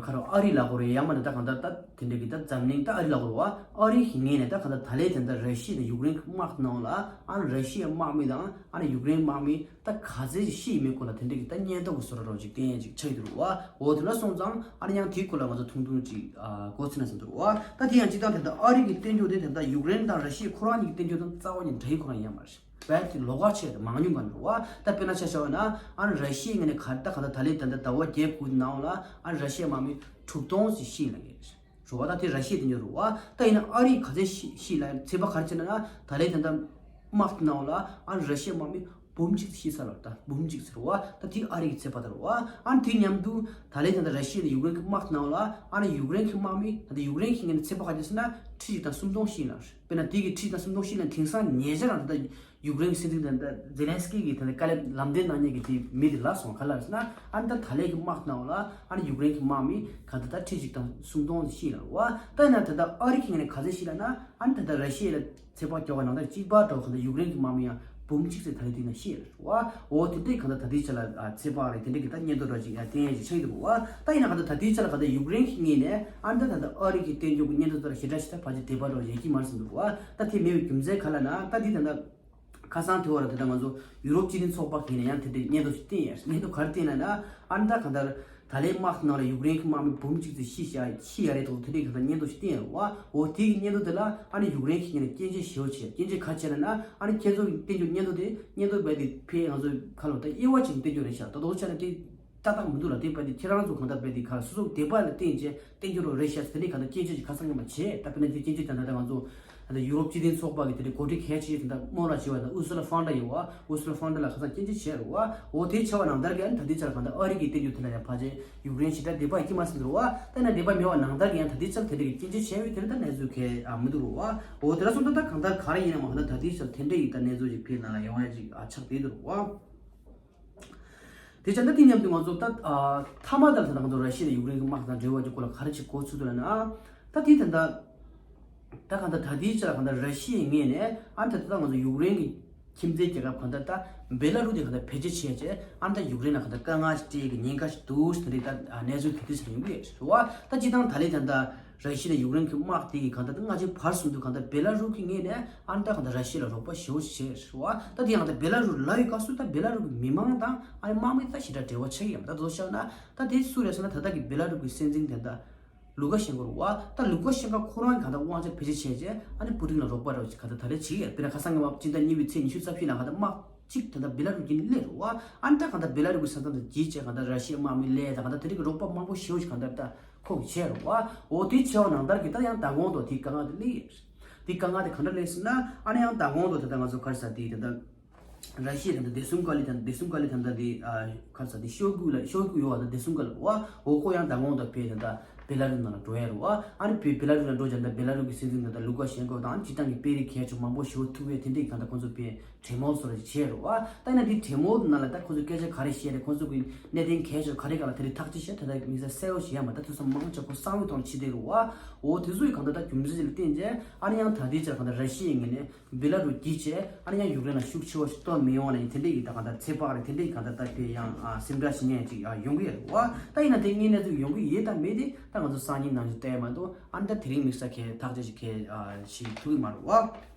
ཁ་རོ་ཨ་རི་ལབ་དགོས་རེད་ཡང་མིན་ད་གང་ལྟར་ད་དེ་འདྲའི་གི་ད་འཛམ་གླིང་ད་ཨ་རི་ལབ་དགོས་རེད་བ། ཨ་རི་གི་ངོས་ནས་ད་གང་ལྟར་ད་ལས་དེ་འདྲ་ར་ཤི་ཡ་དང་ཡུཀ་རེན་གི་དམག་ནང་ལ་ཨ་རི་ར་ཤི་ཡའི་དམག་མི་དང་ཨ་རི་ཡུཀ་རེན་དམག་མི། ད་ག་ཚོད་ཅིག་ཤི་ཡིན་མིན་སྐོར་ལ་དེ་འདྲ་གི་ད་སྙན་ཐོ་གི་བཟོ་འདྲ་ཅིག་བསྟན་ཡ་ཅིག་ཆགས་ཀྱི་འདུག་བ། འོ་དེ་འདྲ་སོང་ཙང་ཨ་ནི་ཡང་དེའི་སྐོར་ལ་ང་ཚོ་ཐུང་ཐུང་ཅིག་ཨ་གོ་ཚུལ་ན་ཟིན་འདུག་བ། ད་དེ་ཡང་སྤྱིར་བཏང་དེ་ལྟར་ཨ་རི་གི་བསྟན་བཅོས་དེ་དེ་ལྟར་ཡུཀ་རེན་དང་ར་ཤི་ཡ་ཁོ་རང་གཉིས་ཀྱི་བསྟན་བཅོས་དང་རྩ་བ་ཉིད་འདྲ་ཡི་ཁོ་རང་ཡང་མ་རེད། བལ་དེ་ལོགས་ཀ་ཆེ་དང་མང་ཉུང་ག་འདུག་བ། ད་དཔེར་ན་ཆ་བཞག་པ་ན་ཨ་ནི་ར་ཤི་ཡའི་ངོས་ནས་ག་ད་ག་ད་ད་ལན་ད་ལྟ་ཟླ་བ་བརྒྱད་དགུ་ནང་ལ་ཨ་ནི་ར་ཤི་ཡའི་དམག་མི་དྲུག་སྟོང་ཙམ་ཤི་ལབ་ཀྱི་རེད། རེད་བ། ད་དེ་ར་ཤི་ཡའི་དེ་འདྲ་རེད་བ། ད་ཡིན་ན་ཨ་རི་ག་ཚད་ཤི་ཤི་ལ་ཚོད་དཔག་ག་རེ་བྱས་ན་ན་ད་ལན་ད་ལྟ་དམག་གི་ནང་ལ་ཨ་ར་ཤི་ཡའི་དམག་མི་འབུམ་གཅིག་ཤི་ཚར་བ་རེད། ད་འབུམ་གཅིག་ཟེར་བ་ད་དེ་ཨ་རི་གི་ཚོད་དཔག་དེ་རེད་བ། ཨ་ནི་དེ་མཉམ་དུ་ད་ལན་ད་ལྟ་ར་ཤི་ཡ་དང་ཡུཀ་རེན་གི་དམག་གི་ནང་ལ་ཨ་ནི་ཡུཀ་རེན་གི་དམག་མི་ད་ལྟ་ཡུཀ་རེན་གི་ངོས་ནས་ཚོད་དཔག་ག་རེ་བྱས་ན་ཁྲི་གཅིག་དང་སུམ་སྟོང་ཤི་ལ་རེད། དཔེར་ན་དེ་གི་ཁྲི་གཅིག་དང་སུམ་སྟོང་ཤི་ལ་དེང་སང་ཉེ་ཆར་ད་ལྟ་ཡུཀ་རེན་གྱི་སྲིད་འཛིན་དང་ཛེ་ལན་སི་ཀི་གིས་ད་ལྟ་དཀའ་ལས་ལམ་སྟོན་གནང་མཁན་གྱི་དེ་མི་དེ་ལ་སོང་ག་ལ་ཟེར་ན། ཨ་ནི་ད་ད་ལན་གྱི་དམག་ནང་ལ་ཨ་ནི་ཡུཀ་རེན་གྱི་དམག་མི་ག་ད་ད་ཁྲི་གཅིག་དང་སུམ་སྟོང་ཤི་ལ་བ། ད་ཡིན་ན་ད་ལྟ་ཨ་རི་གི་ངོས་ནས་ག་ཚད་ཤི་ལ་ན་ཨ་ནི་ད་ལྟ་ར་ཤི་ཡ་ལ་ཚོད་དཔག་རྒྱག་པ་ནང་ལྟར་གཅིག་པ་འདྲ་བོ་ག་ད་ཡུཀ་རེན་གྱི་དམག་མི་ཡང་འབུམ་གཅིག་ཙམ་ད་ལན་དེ་ན་ཤི་ལ་བ། འོ་དེ་འདྲའི་ག་ད་ད་ལྟའི་ཆ་ལ་ཚོད་དཔག་རེད། དེ་འདྲའི་གི་ད་སྙན་ཐོ་འདྲ་བོ་ཅིག་ཡང་བསྟན་ཡས་ཅིག་ཆགས་ཀྱི་འདུག་བ། ད་ཡིན་ན་ག་ད་ད་ལྟའི་ཆ་ལ་ག་ད་ཡུཀ་རེན་གྱི་ངོས་ནས་ཨ་ནི་ད་ད་ལྟ་ཨ་རི་གི་བསྟན་འགྱུར་གྱི་སྙན་ཐོ་ད་ཞེ་དྲག་ཞེ་དྲག་ཕལ་ཆེར་དེ་པ་འདྲ་བོ་ཡོད་ཀྱི་མ་རེད་བསམ་འདུག་བ། ད་དེ་མེད་པའི་རྒྱུ་མཚན་ག་ལ་ན་ད་འདི་ད་ལྟ་ཁ་སང་དེ་བར་ད་ལྟ་ང་ཚོ་ཡུ་རོབ་སྤྱི་མཐུན་ཚོགས་པ་གི་ནས་ཡང་དེ་འདྲའི་སྙན་ཐོ་ཞིག་བསྟན་ཡ། སྙན་ཐོ་ག་རེ་བསྟན་ན་ན་ཨ་ནི་ད་གང་ལྟར་ད་ལན་དམག་ནང་ལ་ཡུཀ་རེན་གྱི་དམག་མི་འབུམ་གཅིག་ཙམ་ཤི་ཤ་ཤི་ཡ་རེད་འདུག་དེ་འདྲའི་གང་ལྟར་སྙན་ཐོ་ཞིག་བསྟན་ཡ་རེད་བ། འོ་དེ་གི་སྙན་ཐོ་དེ་ལ་ཨ་ནི་ཡུཀ་རེན་གྱི་ངོས་ནས་སྐྱོན་བརྗོད་ཞེ་པོ་བྱས། སྐྱོན་བརྗོད་ག་བྱས་ན་ན་ཨ་ནི་ཁྱེད་ཚོ་གི་བསྟན་འགྱུར་སྙན་ཐོ་དེ་སྙན་ཐོ་བས་དེ་ཕལ་ང་ཚོ་ཁ་ལོ་ད་དབྱེ་བ་ཅིག་བསྟན་འགྱུར་རེད་ཤག་ད་དོ་ཆ་ན་དེ་ཏག་ཏག་མི་འདུག་ལ། དེ་བས་དེ་ཁྱེད་རང་ཚོ་གང་ལྟར་བས་དེ་ཁ་སོ་སོ་དེ་བས་ལ་བསྟན་བྱས་བསྟན་འགྱུར་རོ་རེད་ཤག་དེ་འདྲའི་གང་ལྟར་སྐྱོན་བརྗོད་ཅིག་ཁ་སང་ངོ་མ་བྱས། ད་དཔེར་ན་དེ་སྐྱོན་བརྗོད་ཀྱང་ད་ལྟ་ང་ཚོ་ད་ལྟ་ཡུ་རོབ་སྤྱི་མཐུན་ཚོགས་པ་གི་དེ་འདྲའི་འགོ་ཁྲིད་གལ་ཆེ་ད་ལྟ་རྨོ་ལགས་བྱས་པ་ད་ཨུ་སུ་ལ་ཧྥོན་ཏྲ་ཡོད་བ། ཨུ་སུ་ལ་ཧྥོན་ཏྲ་ལ་ཁ་སང་སྐྱོན་བརྗོད་བྱས་རེད་བ། འོ་དེ་བྱས་པ་ནང་ལྟར་གྱི་ཨ་ནི་ད་ལྟའི་ཆར་གང་ལྟར་ཨ་རི་གི་བསྟན་འགྱུར་དེ་ལ་ཡང་ཕལ་ཆེར་ཡུཀ་རེན་ཞེ་དྲག་དད་པ་ཡོད་ཀྱི་མ་རེད་བསམ་འདུག་བ། ད་ཡིན་ན་དད་པ་མེད་པ་ནང་ལྟར་གྱི་ཡང་ད་ལྟའི་ཆར་དེ་འདྲའི་གི་སྐྱོན་བརྗོད་བྱས་པའི་དེ་འདྲ་ད་གནས་ཚུལ་གལ་ཨ་མི་འདུག་རེད་བ། འོ་དེ་འདྲ་སོང་ད་ད་གང་ལྟར་ག་རེ་ཡིན་ན་མ་ཧ་ད་ད་ལྟའི་ཆར་དེ་འདྲའི་གི་ད་གནས་ཚུལ་ཅིག་ཕྱི་ནང་ལ་ཡོང་ཡ་ཅིག་ཨ་ཆགས་བསྡད་འདུག་རེད་བ། དེ་བྱས་ན་དེ་མཉམ་དུ་ང་ཚོ་ད་ཨ་མཐའ་མ་དེར་ད་ང་ཚོ་ར་ཤི་ཡ་དང་ཡུཀ་རེན་གྱི་དམག་དང་འབྲེལ་བ་གྱི་སྐོར་ལ་ག་རེ་ཅིག་གོ་ཚུལ་འདུག་ལབ་ན། ད་དེ་ད་ལྟ་ད་གང་ལྟར་ད་ལྟའི་ཆར་གང་ལྟར་ར་ཤི་ཡའི་ངོས་ནས་ཨ་ད་ད་ང་ཚོ་ཡུཀ་རེན་གྱི་ཁྱིམ་མཚེས་རྒྱལ་ཁབ་གང་ལྟར་ད་བེ་ལ་རུ་དེ་གང་ལྟར་བེད་སྤྱོད་བྱས་བྱས་ཨ་ད་ཡུཀ་རེན་ལ་གང་ལྟར་དཀའ་ངལ་ཞིག་སྤྲད་ཀྱི་ཉེན་ཁ་ཞིག་འདུག་ཟེར་ནས་ད་གནས་ཚུལ་དེ་འདྲ་ཞིག་ཡོང་གི་ཡོད་རེད་བ། ད་སྤྱིར་བཏང་ད་ལན་ད་ལྟ་ར་ཤི་ཡ་དང་ཡུཀ་རེན་གྱི་དམག་དེ་གི་གང་ལྟར་ད་སྔ་ཕྱི་བར་གསུམ་དུ་གང་ལྟར་བེ་ལ་རུ་གི་ངོས་ནས་ཨ་ནི་ད་གང་ལྟར་ར་ཤི་ཡ་ལ་རོགས་པ་ཞེ་པོ་ཞིག་བྱས་རེད་བ། ད་དེ་ཡང་ད་བེ་ལ་རུ་ལབ་ཡོད་སྐབས་སུ་ད་བེ་ལ་རུ་གི་མི་མང་དང་ཨ་ནི་དམག་མི་ད་ཞེ་དྲག་འབྲེལ་བ་ཆགས་ཀྱི་ཡོད་མ་རེད། ད་དོ་བྱས་ན་ད་དེ་སུ་རེད་ཟེར་ན་ད་ལྟ་གི་བེ་ལ་རུ་གི་སྲིད་འཛིན་དེ་ད་ལུ་ཀ་ཤེན་ཀོ་རེད་བ། ད་ལུ་ཀ་ཤེན་ཀོ་ཁོ་རང་གི་གང་ལྟར་དབང་ཆ་བེད་སྤྱོད་བྱས་རྗེས་ཨ་ནི་པུ་ཏིན་ལ་རོགས་པ་རེད་བ་གང་ལྟར་ད་རེས་བྱེད་ཀྱི་ཡོད། དཔེར་ན་ཁ་སང་གི་མ་སྤྱི་ཟླ་གཉིས་པའི་ཚེས་ཉི་ཤུ་རྩ་བཞི་ལ་གང་ལྟར་དམག་གཅིག་ད་ལྟ་བེ་ལ་རུ་གིན་སླེབས་རེད་བ། ཨ་ནི་ད་གང་ལྟར་བེ་ལ་རུ་གི་ས་མཚམས་དང་བརྒྱུད་བྱས་གང་ལྟར་ར་ཤི་ཡའི་དམག་མི་སླེབས་ད་གང་ལྟར་དེ་རིགས་ཀྱི་རོགས་པ་མང་པོ་ཞེ་པོ་ཞིག་གང་ལྟར་ད་ཁོ་གིས་བྱས་རེད་བ། འོ་དེ་བྱས་པ་ནང་ལྟར་གྱི་ད་ཡང་མདང་དགོང་དུ་དེའི་དཀའ་ངལ་དེ་སླེབས་ཡོད་རེད། དེའི་དཀའ་ངལ་དེ་གང་འདྲ་སླེབས་ཟེར་ན་ཨ་ནི་ཡང་མདང་དགོང་དུ་ད་ལྟ་ང་ཚོ་ག་རེ་ཟེར་དེ་ད་ལྟ་ར་ཤི་ཡ་དང་བདེ་སྲུང་བཀའ་བློན་དང་བདེ་སྲུང་བཀའ་བློན་དང་ད་དེ་ག་རེ་ཟེར་དེ་ཤོ་གུ་ལ་ཤོ་གུ་ཡོད་བ་ད་བདེ་སྲུང་བཀའ་བློན་བ། འོ་ཁོ་ཡང་མདང་དགོང་དུ་བས་ད་ལྟ་བེ་ལ་རུ་ནང་ལ་འགྲོ་ཡ་རེད་བ། ཨ་ནི་བེ་བེ་ལ་རུ་ལ་འགྲོ་བྱས་ད་བེ་ལ་རུ་གི་སྲིད་འཛིན་ད་ལྟ་ལུ་ཀ་ཤེན་ཀོ་དང་ཨ་ནི་སྤྱིར་བཏང་གི་དཔོན་རིགས་གལ་ཆེ་མང་པོ་ཞེ་པོ་ཐུག་ཡས་དེ་འདྲས་གང་ལྟར་ཁོང་ཚོ་བས་གྲོས་མོལ་སོགས་རེ་བྱས་རེད་བ། ད་ཡིན་ན་དེ་གྲོས་མོལ་ནང་ལ་ད་ཁོ་ཚོས་སྐད་ཆ་ག་རེ་བཤད་རེད། ཁོ་ཚོ་གི་གནད་དོན་གལ་ཆེ་ག་རེ་ག་ལ་དེ་རིགས་ཐག་གཅོད་བྱས་ད་ལྟ་མི་ཚེ་གསལ་པོ་ཞིག་ཡོད་མ་རེད། ད་དུས་ཚོད་མང་ཆེ་ཁོ་གསང་བའི་ཐོག་ནས་ཕྱིན་བསྡད་རེད་བ། འོ་དེ་ཚོ་ཡི་གང་ལྟར་ད་རྒྱུ་མཚན་ཅིག་ལ་བརྟེན་བྱས་ཨ་ནི་ཡང་ད་ལྟའི་ཆར་གང་ལྟར་ར་ཤི་ཡའི་ངོས་ནས་བེ་ལ་རུ་བརྒྱུད་བྱས་ཨ་ནི་ཡང་ཡུཀ་རེན་ལ་ཤུགས་ཆེ་བ་ཞིག་གཏོང་མི་ཡོང་བ་ནས་དེ་འདྲས་ཀྱི་ད་གང་ལྟར་ཚོད་དཔག་རེད། དེ་འདྲས་ཀྱི་གང་ལྟར་ད་དེ་ཡང་ཨ་སེམས་ཁྲལ་བྱེད་མཁན་ཅིག་ཨ་ཡོང་གི་ཡོད་རེད་བ། ད་ཡིན་ན་དེ་དངོས་གནས་ཚུལ་ཡོང་གི་ཡོད་དང་མེད་དེ་ད་ང་ཚོ་སང་ཉིན་གནངས་ཉིན་བལྟས་མ་གཏོགས་ཨ་ནི་ད་དེ་རིང་དམིགས་བསལ་གལ་ཐག་ཆོད་ཅིག་གལ་ཨ་ཞིག་ཐུག་གི་མ་རེད་བ།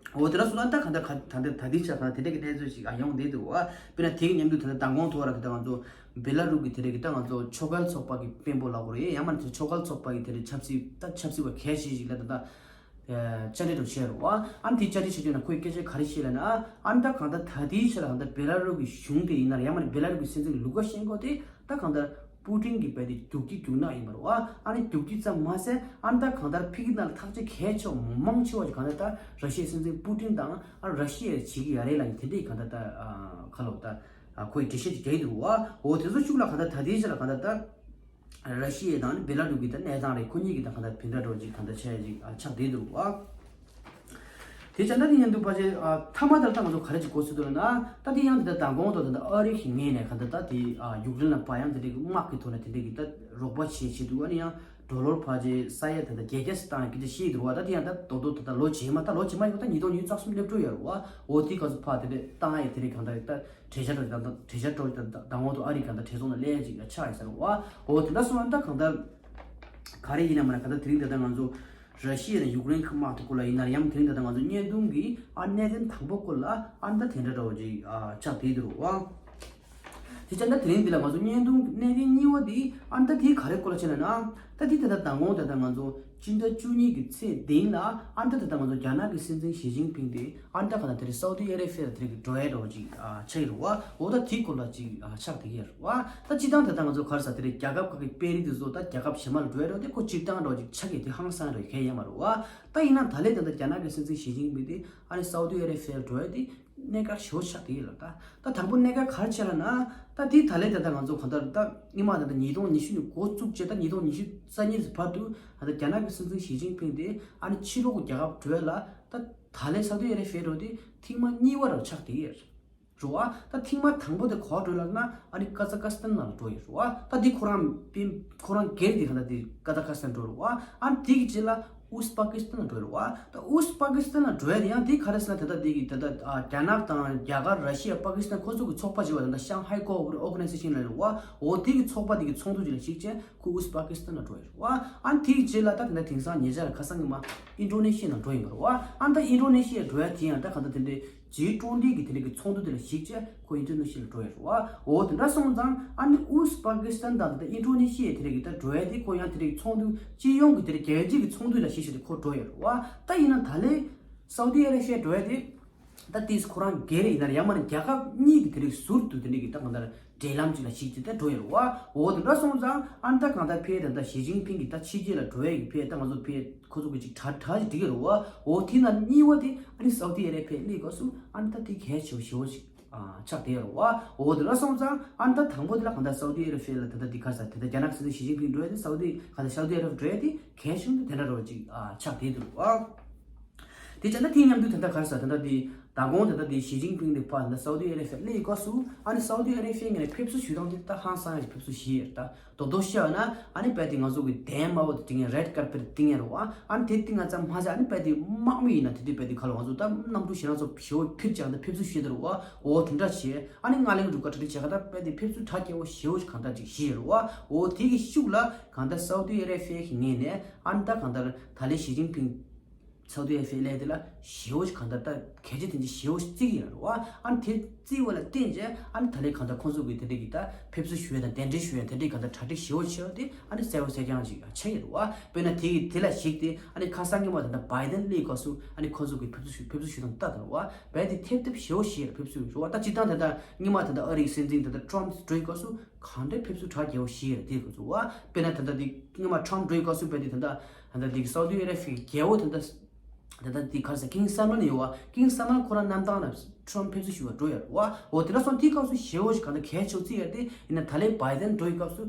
འོ་དེ་འདྲ་སོང་ན་ད་གང་ལྟར་ད་ལྟ་ད་ལྟའི་ཆར་གང་ལྟར་དེ་འདྲ་གི་གནས་ཚུལ་ཞིག་ཨ་ཡོང་བསྡད་འདུག་བ། དཔེར་ན་དེ་གི་མཉམ་དུ་ད་ལྟ་མདང་དགོང་ཐོག་ར་ད་ལྟ་ང་ཚོ་བེ་ལ་རུ་གི་དེ་འདྲ་གི་ད་ང་ཚོ་ཆོས་ཁལ་ཚོགས་པ་གི་དཔོན་པོ་ལབ་དགོས་རེད། ཡང་མིན་ན་ཆོས་ཁལ་ཚོགས་པ་གི་དེ་འདྲ་ཆབ་སྲིད་ད་ཆབ་སྲིད་པ་གལ་ཆེ་ཞིག་ལ་ད་ལྟ་བཅར་འདྲི་འདྲ་བྱས་རེད་བ། ཨ་ནི་དེ་བཅར་འདྲི་བྱེད་དུས་ན་ཁོས་སྐད་ཆ་ག་རེ་བཤད་ལབ་ན་ཨ་ནི་ད་གང་ལྟར་ད་ལྟའི་ཆར་གང་ལྟར་བེ་ལ་རུ་གི་གཞུང་དེ་ཡིན་ན་ཡང་མིན་ན་བེ་ལ་རུ་གི་སྲིད་འཛིན་ལུ་ཀ་ཤེན་ཀོ་དེ་ད་གང་ལྟར་པུ་ཏིན་གྱི་བས་དེ་རྒྱུག་ཁྱི་རྒྱུག་ནག་ཡིན་པ་རེད་བ། ཨ་ནི་རྒྱུག་ཁྱི་ཙམ་མ་ཟད་ཨ་ནི་ད་གང་ལྟར་ཕ་གི་ནང་ལ་ཐག་གཅོད་གལ་ཆེ་བ་མང་ཆེ་བ་ཞིག་གང་ལྟར་ད་ར་ཤི་ཡའི་སྲིད་འཛིན་པུ་ཏིན་དང་ཨ་ར་ཤི་ཡས་བྱེད་ཀྱི་ཡ་རེད་ལབ་ནས་དེ་འདྲའི་གང་ལྟར་ད་ཁ་ལོ་ད་ཁོས་འགྲེལ་བཤད་ཅིག་རྒྱག་གི་འདུག་བ། འོ་དེ་ཚོ་ཤུགས་ལ་གང་ལྟར་ད་ལྟའི་ཆར་ལ་གང་ལྟར་ད་ར་ཤི་ཡ་དང་ནི་བེ་ལ་རུ་གི་ད་གནས་སྟངས་རེད། ཁོ་གཉིས་ཀྱི་ད་གང་ལྟར་བུན་བདག་འདྲ་བོ་ཅིག་གང་ལྟར་ཆགས་ཡ་ཅིག་ཆགས་བསྡད་འདུག་བ། དེ་བྱས་ན་དེ་ཡིན་དུས་ཕལ་ཆེར་ཨ་མཐའ་མ་ལྟར་ད་ང་ཚོ་ག་རེ་ཅིག་གོ་སྲིད་འདུག་ལབ་ན་ད་དེ་ཡང་འདི་ལྟར་མདང་དགོང་དུ་ད་ལྟ་ཨ་རི་གི་ངོས་ནས་གང་ལྟར་ད་དེ་ཨ་ཡུཀ་རེན་ལ་ཕར་ཡང་དེ་འདྲའི་གི་དམག་གི་ཐོག་ནས་དེ་འདྲའི་གི་ད་རོགས་པ་བྱེད་བྱེད་འདུག་ཨ་ནི་ཡང་ཌོ་ལར་ཕལ་ཆེར་ས་ཡ་ད་ལྟ་བརྒྱད་བརྒྱ་ཙམ་བཏང་ཡ་སྐད་ཆ་བཤད་འདུག་བ། ད་དེ་ཡང་ད་རྡོག་རྡོག་ད་ལྟ་ལོ་རྗེས་མ་ད་ལོ་རྗེས་མ་ཡོད་ད་ཉིས་སྟོང་ཉི་ཤུ་རྩ་གསུམ་སླེབས་འགྲོ་ཡོད་རེད་བ། འོ་དེ་ག་ཚོད་ཕར་དེ་འདྲ་བཏང་ཡ་དེ་འདྲའི་གང་ལྟར་ད་གྲོས་འཆར་དང་གྲོས་འཆར་སྤྲོད་དང་མདང་དགོང་དུ་ཨ་རི་གང་ལྟར་གྲོས་ཚོགས་ནང་སླེབས་ཡ་ཅིག་ཆགས་ཡོད་ས་རེད་བ། འོ་དེ་འདྲ་སོང་ན་ད་གང་ལྟར་ག་རེ་ཡིན་ན་མ་ན་གང་ལྟར་དེ་རིང་ད་ལྟ་ང་ཚོ་ར་ཤི་ཡ་དང་ཡུཀ་རེན་གྱི་དམག་དེ་སྐོར་ལ་ཡིན་ན་ཡང་དེ་རིང་ད་ལྟ་ང་ཚོ་བརྙན་ཐུང་གི་ཨ་གནད་དོན་དང་པོ་སྐོར་ལ་ཨ་ད་དེ་འདྲ་འདྲ་བོ་ཅིག་ཨ་ཆགས་བསྡད་འདུག་བ། དེ་ཙང་ད་དེ་རིང་འདི་ལ་ང་ཚོ་བརྙན་ཐུང་གནད་དོན་གཉིས་པ་འདི་ཨ་ནི་ད་དེའི་ག་རེ་སྐོར་ལ་བྱས་ན་ན། ད་དེ་ད་ལྟ་མདང་དགོང་ད་ལྟ་ང་ཚོ་སྤྱི་ཟླ་བཅུ་གཉིས་ཀྱི་ཚེས་བདུན་ལ་ཨ་ནི་ད་ད་ལྟ་ང་ཚོ་རྒྱ་ནག་གི་སྲིད་འཛིན་ཞི་ཅིན་ཕིང་དེ་ཨ་ནི་ད་ག་ན་དེ་རིང་སའུ་དི་ཨ་རེ་བྷི་ཡ་ལ་དེ་རིང་གི་འགྲོ་ཡ་འགྲོ་ཅིག་ཨ་ཆགས་ཡོད་རེད་བ། འོ་ད་དེའི་སྐོར་ལ་ཅིག་ཨ་ཆགས་བསྡད་ཀྱི་ཡོད་རེད་བ། ད་སྤྱི་བཏང་ད་ལྟ་ང་ཚོ་ག་རེ་ཟེར་དེ་རིང་རྒྱལ་ཁབ་ཁག་གི་དཔོན་རིགས་དེ་ཚོ་ད་རྒྱལ་ཁབ་གཞན་མ་ལ་འགྲོ་ཡ་འགྲོ་དེ་ཁོ་སྤྱིར་བཏང་འགྲོ་ཅིག་ཆགས་ཀྱི་དེ་ཧང་སང་རེད་གལ་ཡོད་མ་རེད་བ། ད་ཡིན་ན་ད་ལན་ད་ལྟ་རྒྱ་ནག་གི་སྲིད་འཛིན་ཞི་ཅིན་ཕིང་དེ་ཨ་ནི་སའུ་དི་ཨ་རེ་བྷི་ཡ་ལ་འགྲོ་ཡ་དེ། གནད་འགག་ཞེ་པོ་ཆགས་བསྡད་ཡོད་ལ། ད་ད་དང་པོ་གནད་འགག་ག་རེ་ཆགས་ལ་ན། ད་དེ་ད་ལན་ད་ལྟ་ང་ཚོ་གང་ལྟར་ད་སྔོན་མ་ད་ལྟ་ཉིས་སྟོང་ཉི་ཤུ་ནས་འགོ་བཙུགས་བྱས་ད་ཉིས་སྟོང་ཉི་ཤུ་རྩ་གཉིས་ཀྱི་བར་དུ་ད་ལྟ་རྒྱ་ནག་གི་སྲིད་འཛིན་ཞི་ཅིན་ཕིང་དེ་ཨ་ནི་ཕྱི་ལོགས་ཀྱི་རྒྱལ་ཁབ་འགྲོ་ཡ་ལ་ད་ད་ལན་སའུ་དི་ཨ་རེ་བྷི་ཡ་འགྲོ་དེ་ཐེངས་མ་གཉིས་པ་རང་ཆགས་བསྡད་ཡོད་རེད་བ། ད་ཐེངས་མ་དང་པོ་དེ་ག་པར་འགྲོ་ལབ་ན་ཨ་ནི་ཀ་ཛ་ཀ་སི་ཐན་ནང་ལ་འགྲོ་ཡོད་རེད་བ། ད་དེ་ཁོ་རང་པིན་ཁོ་རང་སྒེར་དེ་གང་ལྟར་དེ་ཀ་ཛ་ཀ་སི་ཐན་འགྲོ་རེད་བ། ཨ་ནི་དེ་གི་རྗེས་ལ། ཨུ་ཛི་པ་ཀི་སི་ཐན་ལ་འགྲོ་ཡོད་རེད་བ། ད་ཨུ་ཛི་པ་ཀི་སི་ཐན་ལ་འགྲོ་ཡ་དེ་ཡང་དེ་ག་རེ་ཟེར་ན་ད་ལྟ་དེ་གི་ད་ལྟ་ཨ་རྒྱ་ནག་དང་རྒྱ་གར་ར་ཤི་ཡ་པ་ཀི་སི་ཐན་ཁོ་ཚོ་གི་ཚོགས་པ་ཅིག་ཡོད་པ། ད་ལྟ་ཤང་ཧའི་ཀོ་ཨོ་པ་རེ་ཤན་ལབ་རེད་བ། འོ་དེ་གི་ཚོགས་པ་དེ་གི་ཚོགས་འདུ་ཅིག་ལ་གཞིགས་བྱས་ཁོ་ཨུ་ཛི་པ་ཀི་སི་ཐན་ལ་འགྲོ་ཡོད་རེད་བ། ཨ་ནི་དེ་གི་རྗེས་ལ་ད་དེ་འདྲ་དེང་སང་ཉེ་ཆར་ལ་ཁ་སང་ཉི་མ་ཨིན་ཌོ་ནེ་ཤི་ཡ་ལ་འགྲོ་ཡིན་པ་རེད་བ། ཨ་ནི་ད་ཨིན་ཌོ་ནེ་ཤི་ཡ་འགྲོ་ཡ་དེ་ཡང་ད་གང་ལྟར་དེ་འདྲའི། ཇི་ཊུ་ཝེན་ཊི་གི་དེ་འདྲ་གི་ཚོགས་འདུ་དེ་ལ་གཞིགས་བྱས་ཁོ་ཨིན་ཌོ་ནེ་ཤི་ཡ་ལ་འགྲོ་ཡ་རེད་བ། འོ་དེ་འདྲ་སོང་ཙང་ཨ་ནི་ཨུ་ཛི་པ་ཀི་སི་ཐན་དང་དེ་ཨིན་ཌོ་ནེ་ཤི་ཡ་དེ་འདྲ་གི་ད་འགྲོ་ཡ་དེ་ཁོ་ཡང་དེ་འདྲ་གི་ཚོགས་འདུ་སྤྱི་ཡོངས་ཀྱི་དེ་འདྲ་རྒྱལ་སྤྱི་གི་ཚོགས་འདུ་ལ་གཞིགས་བྱས་ཏེ་ཁོ་འགྲོ་ཡ་རེད་བ། ད་ཡིན་ན་ད་ལན་སའུ་དི་ཨ་རེ་བྷི་ཡ་འགྲོ་ཡ་དེ་ད་ཏིས་ཁོ་རང་སྒེར་ཡིན་ན་ཡང་མིན་ན་རྒྱལ་ཁབ་གཉིས་ཀྱི་དེ་འདྲ་གི་ཟུར་དུ་དེ་འདྲ་གི་ད་གང་ལྟར་འབྲེལ་ལམ་ཅིག་ལ་གཞིགས་བྱས་ཏེ་འགྲོ་ཡ་རེད་བ། འོ་དེ་འདྲ་སོང་ཙང་ཨ་ནི་ད་གང་ལྟར་ཕེ་ད་ལྟ་ཞི་ཅིན་ཕིང་གི་ད་ཕྱི་རྒྱལ་ལ་འགྲོ་ཡ་གི་ཕེ་ད་ང་ཚོ་ཕེ་ཁོ་ཚོ་གི་ཅིག་གྲ་གྲ་ཅིག་སྒྲིག་གི་རེད་བ། འོ་དེ་ན་གཉིས་པ་དེ་ཨ་ནི་སའུ་དི་ཨ་རེ་བྷི་ཡ་སླེབས་སྐབས་སུ་ཨ་ནི་ད་དེ་གལ་ཆེ་བ་ཞེ་པོ་ཅིག་ཨ་ཆགས་བསྡད་ཡོད་རེད་བ། འོ་དེ་འདྲ་སོང་ཙང་ཨ་ནི་ད་དང་པོ་དེ་ལ་གང་ལྟར་སའུ་དི་ཨ་རེ་བྷི་ཡ་ལ་ད་ལྟ་དེ་ག་རེ་ཟེར་ད་ལྟ་རྒྱ་ནག་སྲིད་འཛིན་ཞི་ཅིན་ཕིང་འགྲོ་ཡ་དེ་སའུ་དི་ག་ད་སའུ་དི་ཨ་རེ་བྷི་ཡ་འགྲོ་ཡ་དེ་གལ་ཆེན་པོ་དེ་འདྲ་རོ་ཅིག་ཨ་ཆགས་བསྡད་འདུག་རེད་བ། དེ་བྱས་ན་དེ་མཉམ་དུ་ད་ལྟ་ག་རེ་ཟེར་ད་ལྟ་དེ་མདང་དགོང་ད་ལྟ་དེ་ཞི་ཅིན་ཕིང་དེ་ཕར་ད་ལྟ་སའུ་དི་ཨ་རེ་བྷི་ཡ་སླེབས་སྐབས་སུ་ཨ་ནི་སའུ་དི་ཨ་རེ་བྷི་ཡ་ངོས་ནས་ཕེབས་བསུ་ཞུ་སྟངས་དེ་ད་ཧང་སང་ཡ་ཞིག་ཕེབས་བསུ་ཞུས་ཡོད་རེད་ད། རྡོག་རྡོག་བཤད་ན་ཨ་ནི་རྦད་དེ་ང་ཚོ་གི་གདན་དམར་པོ་དེ་བཏིང་ཡ་རེད་ཀར་པེཊ་བཏིང་ཡ་རེད་བ། ཨ་ནི་དེ་བཏིང་ཡ་ཙམ་མ་ཟད་ཨ་ནི་རྦད་དེ་དམག་མི་ཡིན་ན་དེ་དུས་རྦད་དེ་ཁ་ལོ་ང་ཚོ་ད་གནམ་གྲུ་ཞེ་དྲག་ཚོ་ཞེ་པོ་ཕིབས་ཀྱང་ད་ཕེབས་བསུ་ཞུས་ད་རེད་བ། འོ་དེ་འདྲ་བྱས་ཨ་ནི་ང་ལེགས་འགྲུབ་ག་གྲ་སྒྲིག་བྱས་ཁ་ད་རྦད་དེ་ཕེབས་བསུ་གྲ་རྒྱས་པོ་ཞེ་པོ་ཞིག་གང་ལྟར་ཅིག་ཞུས་ཡོད་རེད་བ། འོ་དེ་གི་ཤུགས་ལ་གང་ལྟར་སའུ་དི་ཨ་རེ་བྷི་ཡ་གི་ངོས་ནས་ཨ་ནི་ད་གང་ལྟར་ད་ལན་ཞི་ཅིན་ཕིང་སའུ་དི་ཨ་རེ་བྷི་ཡ་སླེབས་དེ་ལ་ཞེ་པོ་ཞིག་གང་ལྟར་ད་གལ་ཆེ་དོན་ཆེ་ཞེ་པོ་ཞིག་བརྩི་གི་ཡོད་རེད་བ། ཨ་ནི་དེ་བརྩི་བ་ལ་བརྟེན་བྱས་ཨ་ནི་ད་ལན་གང་ལྟར་ཁོང་ཚོ་གི་དེ་འདྲ་གི་ད་ཕེབས་བསུ་ཞུ་ཡ་དང་གདན་འདྲེན་ཞུ་ཡ་དེ་འདྲའི་གང་ལྟར་གྲ་སྒྲིག་ཞེ་པོ་བྱས་པ་དེ་ཨ་ནི་གསལ་པོ་གསལ་རྐྱང་ཞིག་ཆགས་ཡོད་རེད་བ། དཔེར་ན་དེ་གི་དེ་ལ་གཞིགས་ཏེ་ཨ་ནི་ཁ་སང་སྔོན་མ་ད་ལྟ་བྷའི་ཏན་སླེབས་སྐབས་སུ་ཨ་ནི་ཁོང་ཚོ་གི་ཕེབས་བསུ་ཞུ་ཕེབས་བསུ་ཞུ་སྟངས་ལྟ་དང་བ་རྦད་དེ་ཐེབས་ཐེབས་ཞེ་པོ་ཞིག་ཕེབས་བསུ་ཞུ་བ། ད་སྤྱིར་བཏང་ད་ལྟ་སྔོན་མ་ད་ལྟ་ཨ་རིའི་སྲིད་འཛིན་ད་ལྟ་ཊམ་འགྲོ་ཡི་སྐབས་སུ་གང་འདྲའི་ཕེབས་བསུ་གྲ་རྒྱས་པོ་ཞིག་ཡོད་རེད་དེ་ཁོ་ཚོ་བ། དཔེར་ན་ད་ལྟ་འདི་སྔོན་མ་ཊམ་འགྲོ་ཡི་སྐབས་སུ་རྦད་དེ་ད་ལྟ་ད་ལྟ་འདི་སའུ་དི་ཨ་རེ་བྷི་ཡའི་རྒྱལ་པོ་ད་ལྟ་ད་ལྟ་འདི་ག་རེ་ཟེར་ཀིང་སལ་མན་ཡོད་བ། ཀིང་སལ་མན་ཁོ་རང་གནམ་ཐང་ལ་ཊམ་ཕེབས་བསུ་ཞུ་བར་འགྲོ་ཡོད་རེད་བ། འོ་དེ་འདྲ་སོང་དེའི་སྐབས་སུ་ཞེ་པོ་ཞིག་གང་ལྟར་གལ་ཆེ་བོ་བརྩི་ཡོད་རེད་དེ། ཡིན་ན་ད་ལན་བྷའི་ཏན་འགྲོ་ཡི་སྐབས་སུ་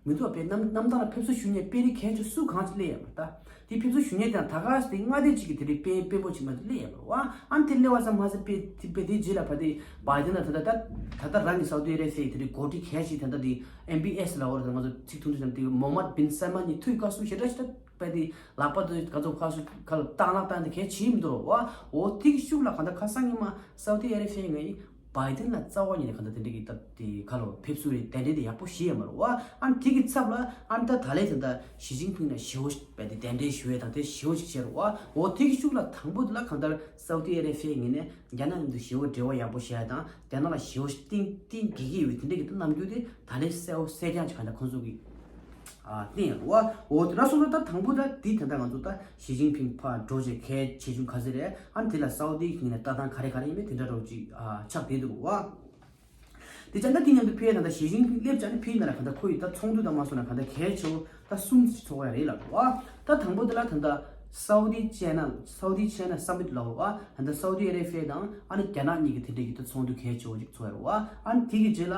མི་འདུག་བ། དཔེ་གནམ་གནམ་ཐང་ལ་ཕེབས་བསུ་ཞུ་མཁན་དཔོན་རིགས་གལ་ཆེ་སུ་གང་ཅིག་སླེབས་ཡོད་མ་རེད་ད། དེ་ཕེབས་བསུ་ཞུ་མཁན་དེ་ཡང་ད་ག་སེ་དེ་མངའ་སྡེ་གཅིག་གི་དེ་རིང་དཔོན་དཔོན་པོ་ཅིག་མ་གཏོགས་སླེབས་ཡོད་མ་རེད་བ། ཨ་ནི་དེ་སླེབས་པ་ཙམ་མ་ཟད་དཔེ་དེ་དཔེ་དེའི་རྗེས་ལ་ཕ་དེ་བྷའི་ཏན་ལ་ད་ལྟ་ད་ད་ལྟ་རང་གི་སའུ་དི་ཨ་རེ་བྷི་ཡའི་དེ་རིང་འགོ་ཁྲིད་གལ་ཆེ་ད་ལྟ་དེ་ཨེམ་བྷི་ཨེས་ལབ་པ་རེད། ད་ང་ཚོ་ཚིག་ཐུང་ཐུང་བྱས་ན་དེ་མོ་མད་བིན་སལ་མན་གཉིས་ཐུག་སྐབས་སུ་ཞེ་དྲག་ཞེ་དྲག་དཔེ་དེ་ལག་པ་དེ་ག་ཚོད་ཁ་སུ་ཁ་ལ་བཏང་ལག་བཏང་དེ་གལ་ཆེ་མི་འདུག་རོ་བ། འོ་དེ་གི་ཤུགས་ལ་གང་ལྟར་ཁ་སང་ཉི་མ་སའུ་དི་ཨ་རེ་བྷི་ཡའི་ངའི་བྷའི་ཏན་ལ་རྩ་བ་ཉིད་ནས་གང་ལྟར་དེ་འདྲ་གི་སྟབས་དེ་ཁ་ལོ་ཕེབས་བསུ་རེ་གདན་འདྲེན་དེ་ཡག་པོ་ཞིག་ཡོད་མ་རེད་བ། ཨ་ནི་དེ་གི་ཚབ་ལ་ཨ་ནི་ད་ད་ལན་དེ་འདྲ་ཞི་ཅིན་ཕིང་ལ་ཞེ་པོ་ཞིག་བས་དེ་གདན་འདྲེན་ཞུ་ཡས་དང་དེ་ཞེ་པོ་ཞིག་བྱས་རེད་བ། འོ་དེ་གི་ཤུགས་ལ་དང་པོ་དེ་ལ་གང་ལྟར་སའུ་དི་ཨ་རེ་བྷི་ཡའི་ངོས་ནས་རྒྱ་ནག་མཉམ་དུ་ཞེ་པོ་འབྲེལ་བ་ཡག་པོ་བྱས་ཡས་དང་རྒྱ་ནག་ལ་ཞེ་པོ་ཞིག་གཏིང་གཏིང་གི་གི་ཡོད་དེ་འདྲ་གི་ད་རྣམ་འགྱུར་དེ་ད་ལན་གསལ་པོ་གསལ་རྐྱང་ཅིག་གང་ལྟར་ཁོང་ཚོ་གི་ཨ་བསྟན་ཡོད་རེད་བ། འོ་དེ་འདྲ་སོང་ཙང་ད་དང་པོ་ད་དེ་ད་ལྟ་ང་ཚོ་ད་ཞི་ཅིན་ཕིང་ཕར་འགྲོ་རྗེས་གལ་ཆེ་ཆུང་ག་ཚོད་རེད། ཨ་ནི་དེ་ལ་སའུ་དི་གི་ངོས་ནས་ལྟ་སྟངས་ག་རེ་ག་རེ་ཡིན་མིན་དེ་འདྲ་རོ་ཅིག་ཨ་ཆགས་བསྡད་འདུག་བ། དེ་ཙང་ད་དེ་མཉམ་དུ་ཕེ་ད་ལྟ་ཞི་ཅིན་ཕིང་སླེབས་ཙང་ནི་ཕེ་ཡིན་ན་ལ་ག་ད་ཁོ་ཡི་ད་ཚོགས་འདུ་དང་མ་སོང་ན་ག་ད་གལ་ཆེ་བོ་ད་གསུམ་ཚོགས་ཡ་རེད་ལབ་བ། ད་དང་པོ་དེ་ལ་ད་ད་སའུ་དི་ཅའི་ན་སའུ་དི་ཅའི་ན་སམ་མིཊ་ལབ་བ། ད་ད་སའུ་དི་ཨ་རེ་བྷི་ཡ་དང་ཨ་ནི་རྒྱ་ནག་གཉིས་ཀྱི་དེ་འདྲའི་གི་ད་ཚོགས་འདུ་གལ་ཆེ་བོ་ཅིག་ཚོགས་ཡ་རེད་བ། ཨ་ནི་དེ་གི་རྗེས་ལ་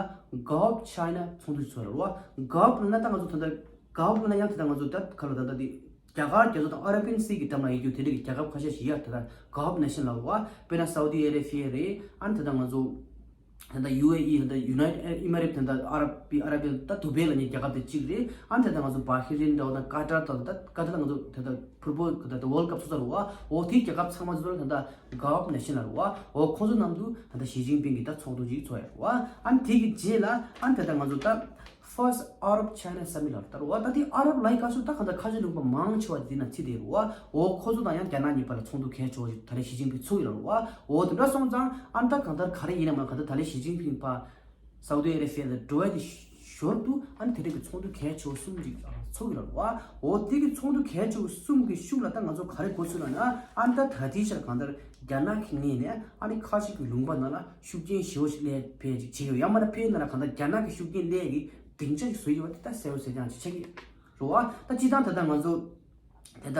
གྷ་ལཕ་ཅའི་ན་ཚོགས་འདུ་ཚོགས་ཡ་རེད་བ། གྷ་ལཕ་ལབ་ན་ད་ང་ཚོ་ད་ད་གྷ་ལཕ་ལབ་ན་ཡང་ད་ད་ང་ཚོ་ད་ག་ལ་ད་ད་དེ་རྒྱ་གར་རྒྱ་མཚོ་དང་ཨ་ར་བིའན་སི་གི་འགྲམ་ལ་ཡོད་རྒྱུ་དེ་འདྲ་གི་རྒྱལ་ཁབ་ཁ་ཤས་ཤིག་ཡོད། ད་ལྟ་གྷ་ལཕ་ནེ་ཤན་ལབ་བ། དཔེར་ན་སའུ་དི་ཨ་རེ་བྷི་ཡ་རེད། ཨ་ནི་ད་ལྟ་ང་ཚོ་ད་ལྟ་ཡུ་ཨེ་ཨི་ད་ལྟ་ཡུ་ནའི་ཊེཌ་ཨི་མ་རེཊ་ད་ལྟ་ཨ་ར་བི་ཨ་ར་བི་ད་དུ་བེ་ལབ་མཁན་རྒྱལ་ཁབ་དེ་གཅིག་རེད། ཨ་ནི་ད་ལྟ་ང་ཚོ་བྷ་ཧི་རིན་འདྲ་བོ་དང་ཀ་ཏར་ད་ལྟ་ཀ་ཏར་ད་ང་ཚོ་ད་ལྟ་ཕུཊ་བོལ་ད་ལྟ་ཝོལ་ཌི་ཀབ་ཚོགས་ས་རེད་བ། འོ་དེའི་རྒྱལ་ཁབ་ཚང་མ་ཚོ་ད་ལྟ་གྷ་ལཕ་ནེ་ཤན་ལབ་རེད་བ། འོ་ཁོ་ཚོ་མཉམ་དུ་ད་ལྟ་ཞི་ཅིན་ཕིང་གི་ད་ཚོགས་འདུ་ཅིག་ཚོགས་ཡ་རེད་བ། ཨ་ནི་དེ་གི་རྗེས་ལ་ཨ་ནི་ད་ལྟ་ང་ཚོ་ད་First Arab China Summit ལབ་ལྟར་བ། ད་དེ་ཨ་རབ་ལབ་སྐབས་སུ་ད་གང་ལྟར་ཁ་ཆེ་ལུང་པ་མང་ཆེ་བ་དེ་ན་ཚིག་དེ་རུ་བ། འོ་ཁོ་ཚོ་དང་ཡང་རྒྱ་ནག་གཉིས་བར་ལ་ཚོགས་འདུ་གལ་ཆེ་བ་ཞིག་ད་རེས་ཞི་ཅིན་ཕིང་ཚུགས་ཡོད་རུ་བ། འོ་དེ་འདྲ་སོང་ཙང་ཨ་ནི་ད་གང་ལྟར་ག་རེ་ཡིན་ན་མ་གང་ལྟར་ད་རེས་ཞི་ཅིན་ཕིང་ཕ་ སའུ་ཏི་ཨ་རེ་བྷི་ཡ་ལ་འགྲོ་ཡ་དེ་ཞོར་དུ་ཨ་ནི་དེ་འདྲ་གི་ཚོགས་འདུ་གལ་ཆེ་བོ་གསུམ་ཅིག་ཚོགས་ཀྱི་རེད་བ། འོ་དེ་གི་ཚོགས་འདུ་གལ་ཆེ་བོ་གསུམ་གི་ཤུགས་ལ་ད་ང་ཚོ་ག་རེ་གོ་ཚུལ་ལབ་ན། ཨ་ནི་ད་ད་ལྟའི་ཆར་གང་ལྟར་རྒྱ་ནག་གི་ངོས་ནས་ཨ་ནི་ཁ་ཆེ་གི་ལུང་པ་ནང་ལ་ཤུགས་རྐྱེན་ཞེ་པོ་ཞིག་སླེབས་ཕེབས་ཅིག་བྱེད་ཀྱི་ཡོད། ཡང་མིན་ན་ཕེབས་ན་ལ་གང་ལྟར་རྒྱ་ནག་གི་ཤུགས་རྐྱེན་སླེབས་ཀྱི་སྡིངས་ཆ་ཞིག་བཟོ་ཡི་བ་དེ་ད་གསལ་པོ་གསལ་རྐྱང་ཅིག་ཆགས་ཀྱི་ཡོད། རེད་བ། ད་སྤྱིར་བཏང་ད་ལྟ་ང་ཚོ་ད་ལྟ་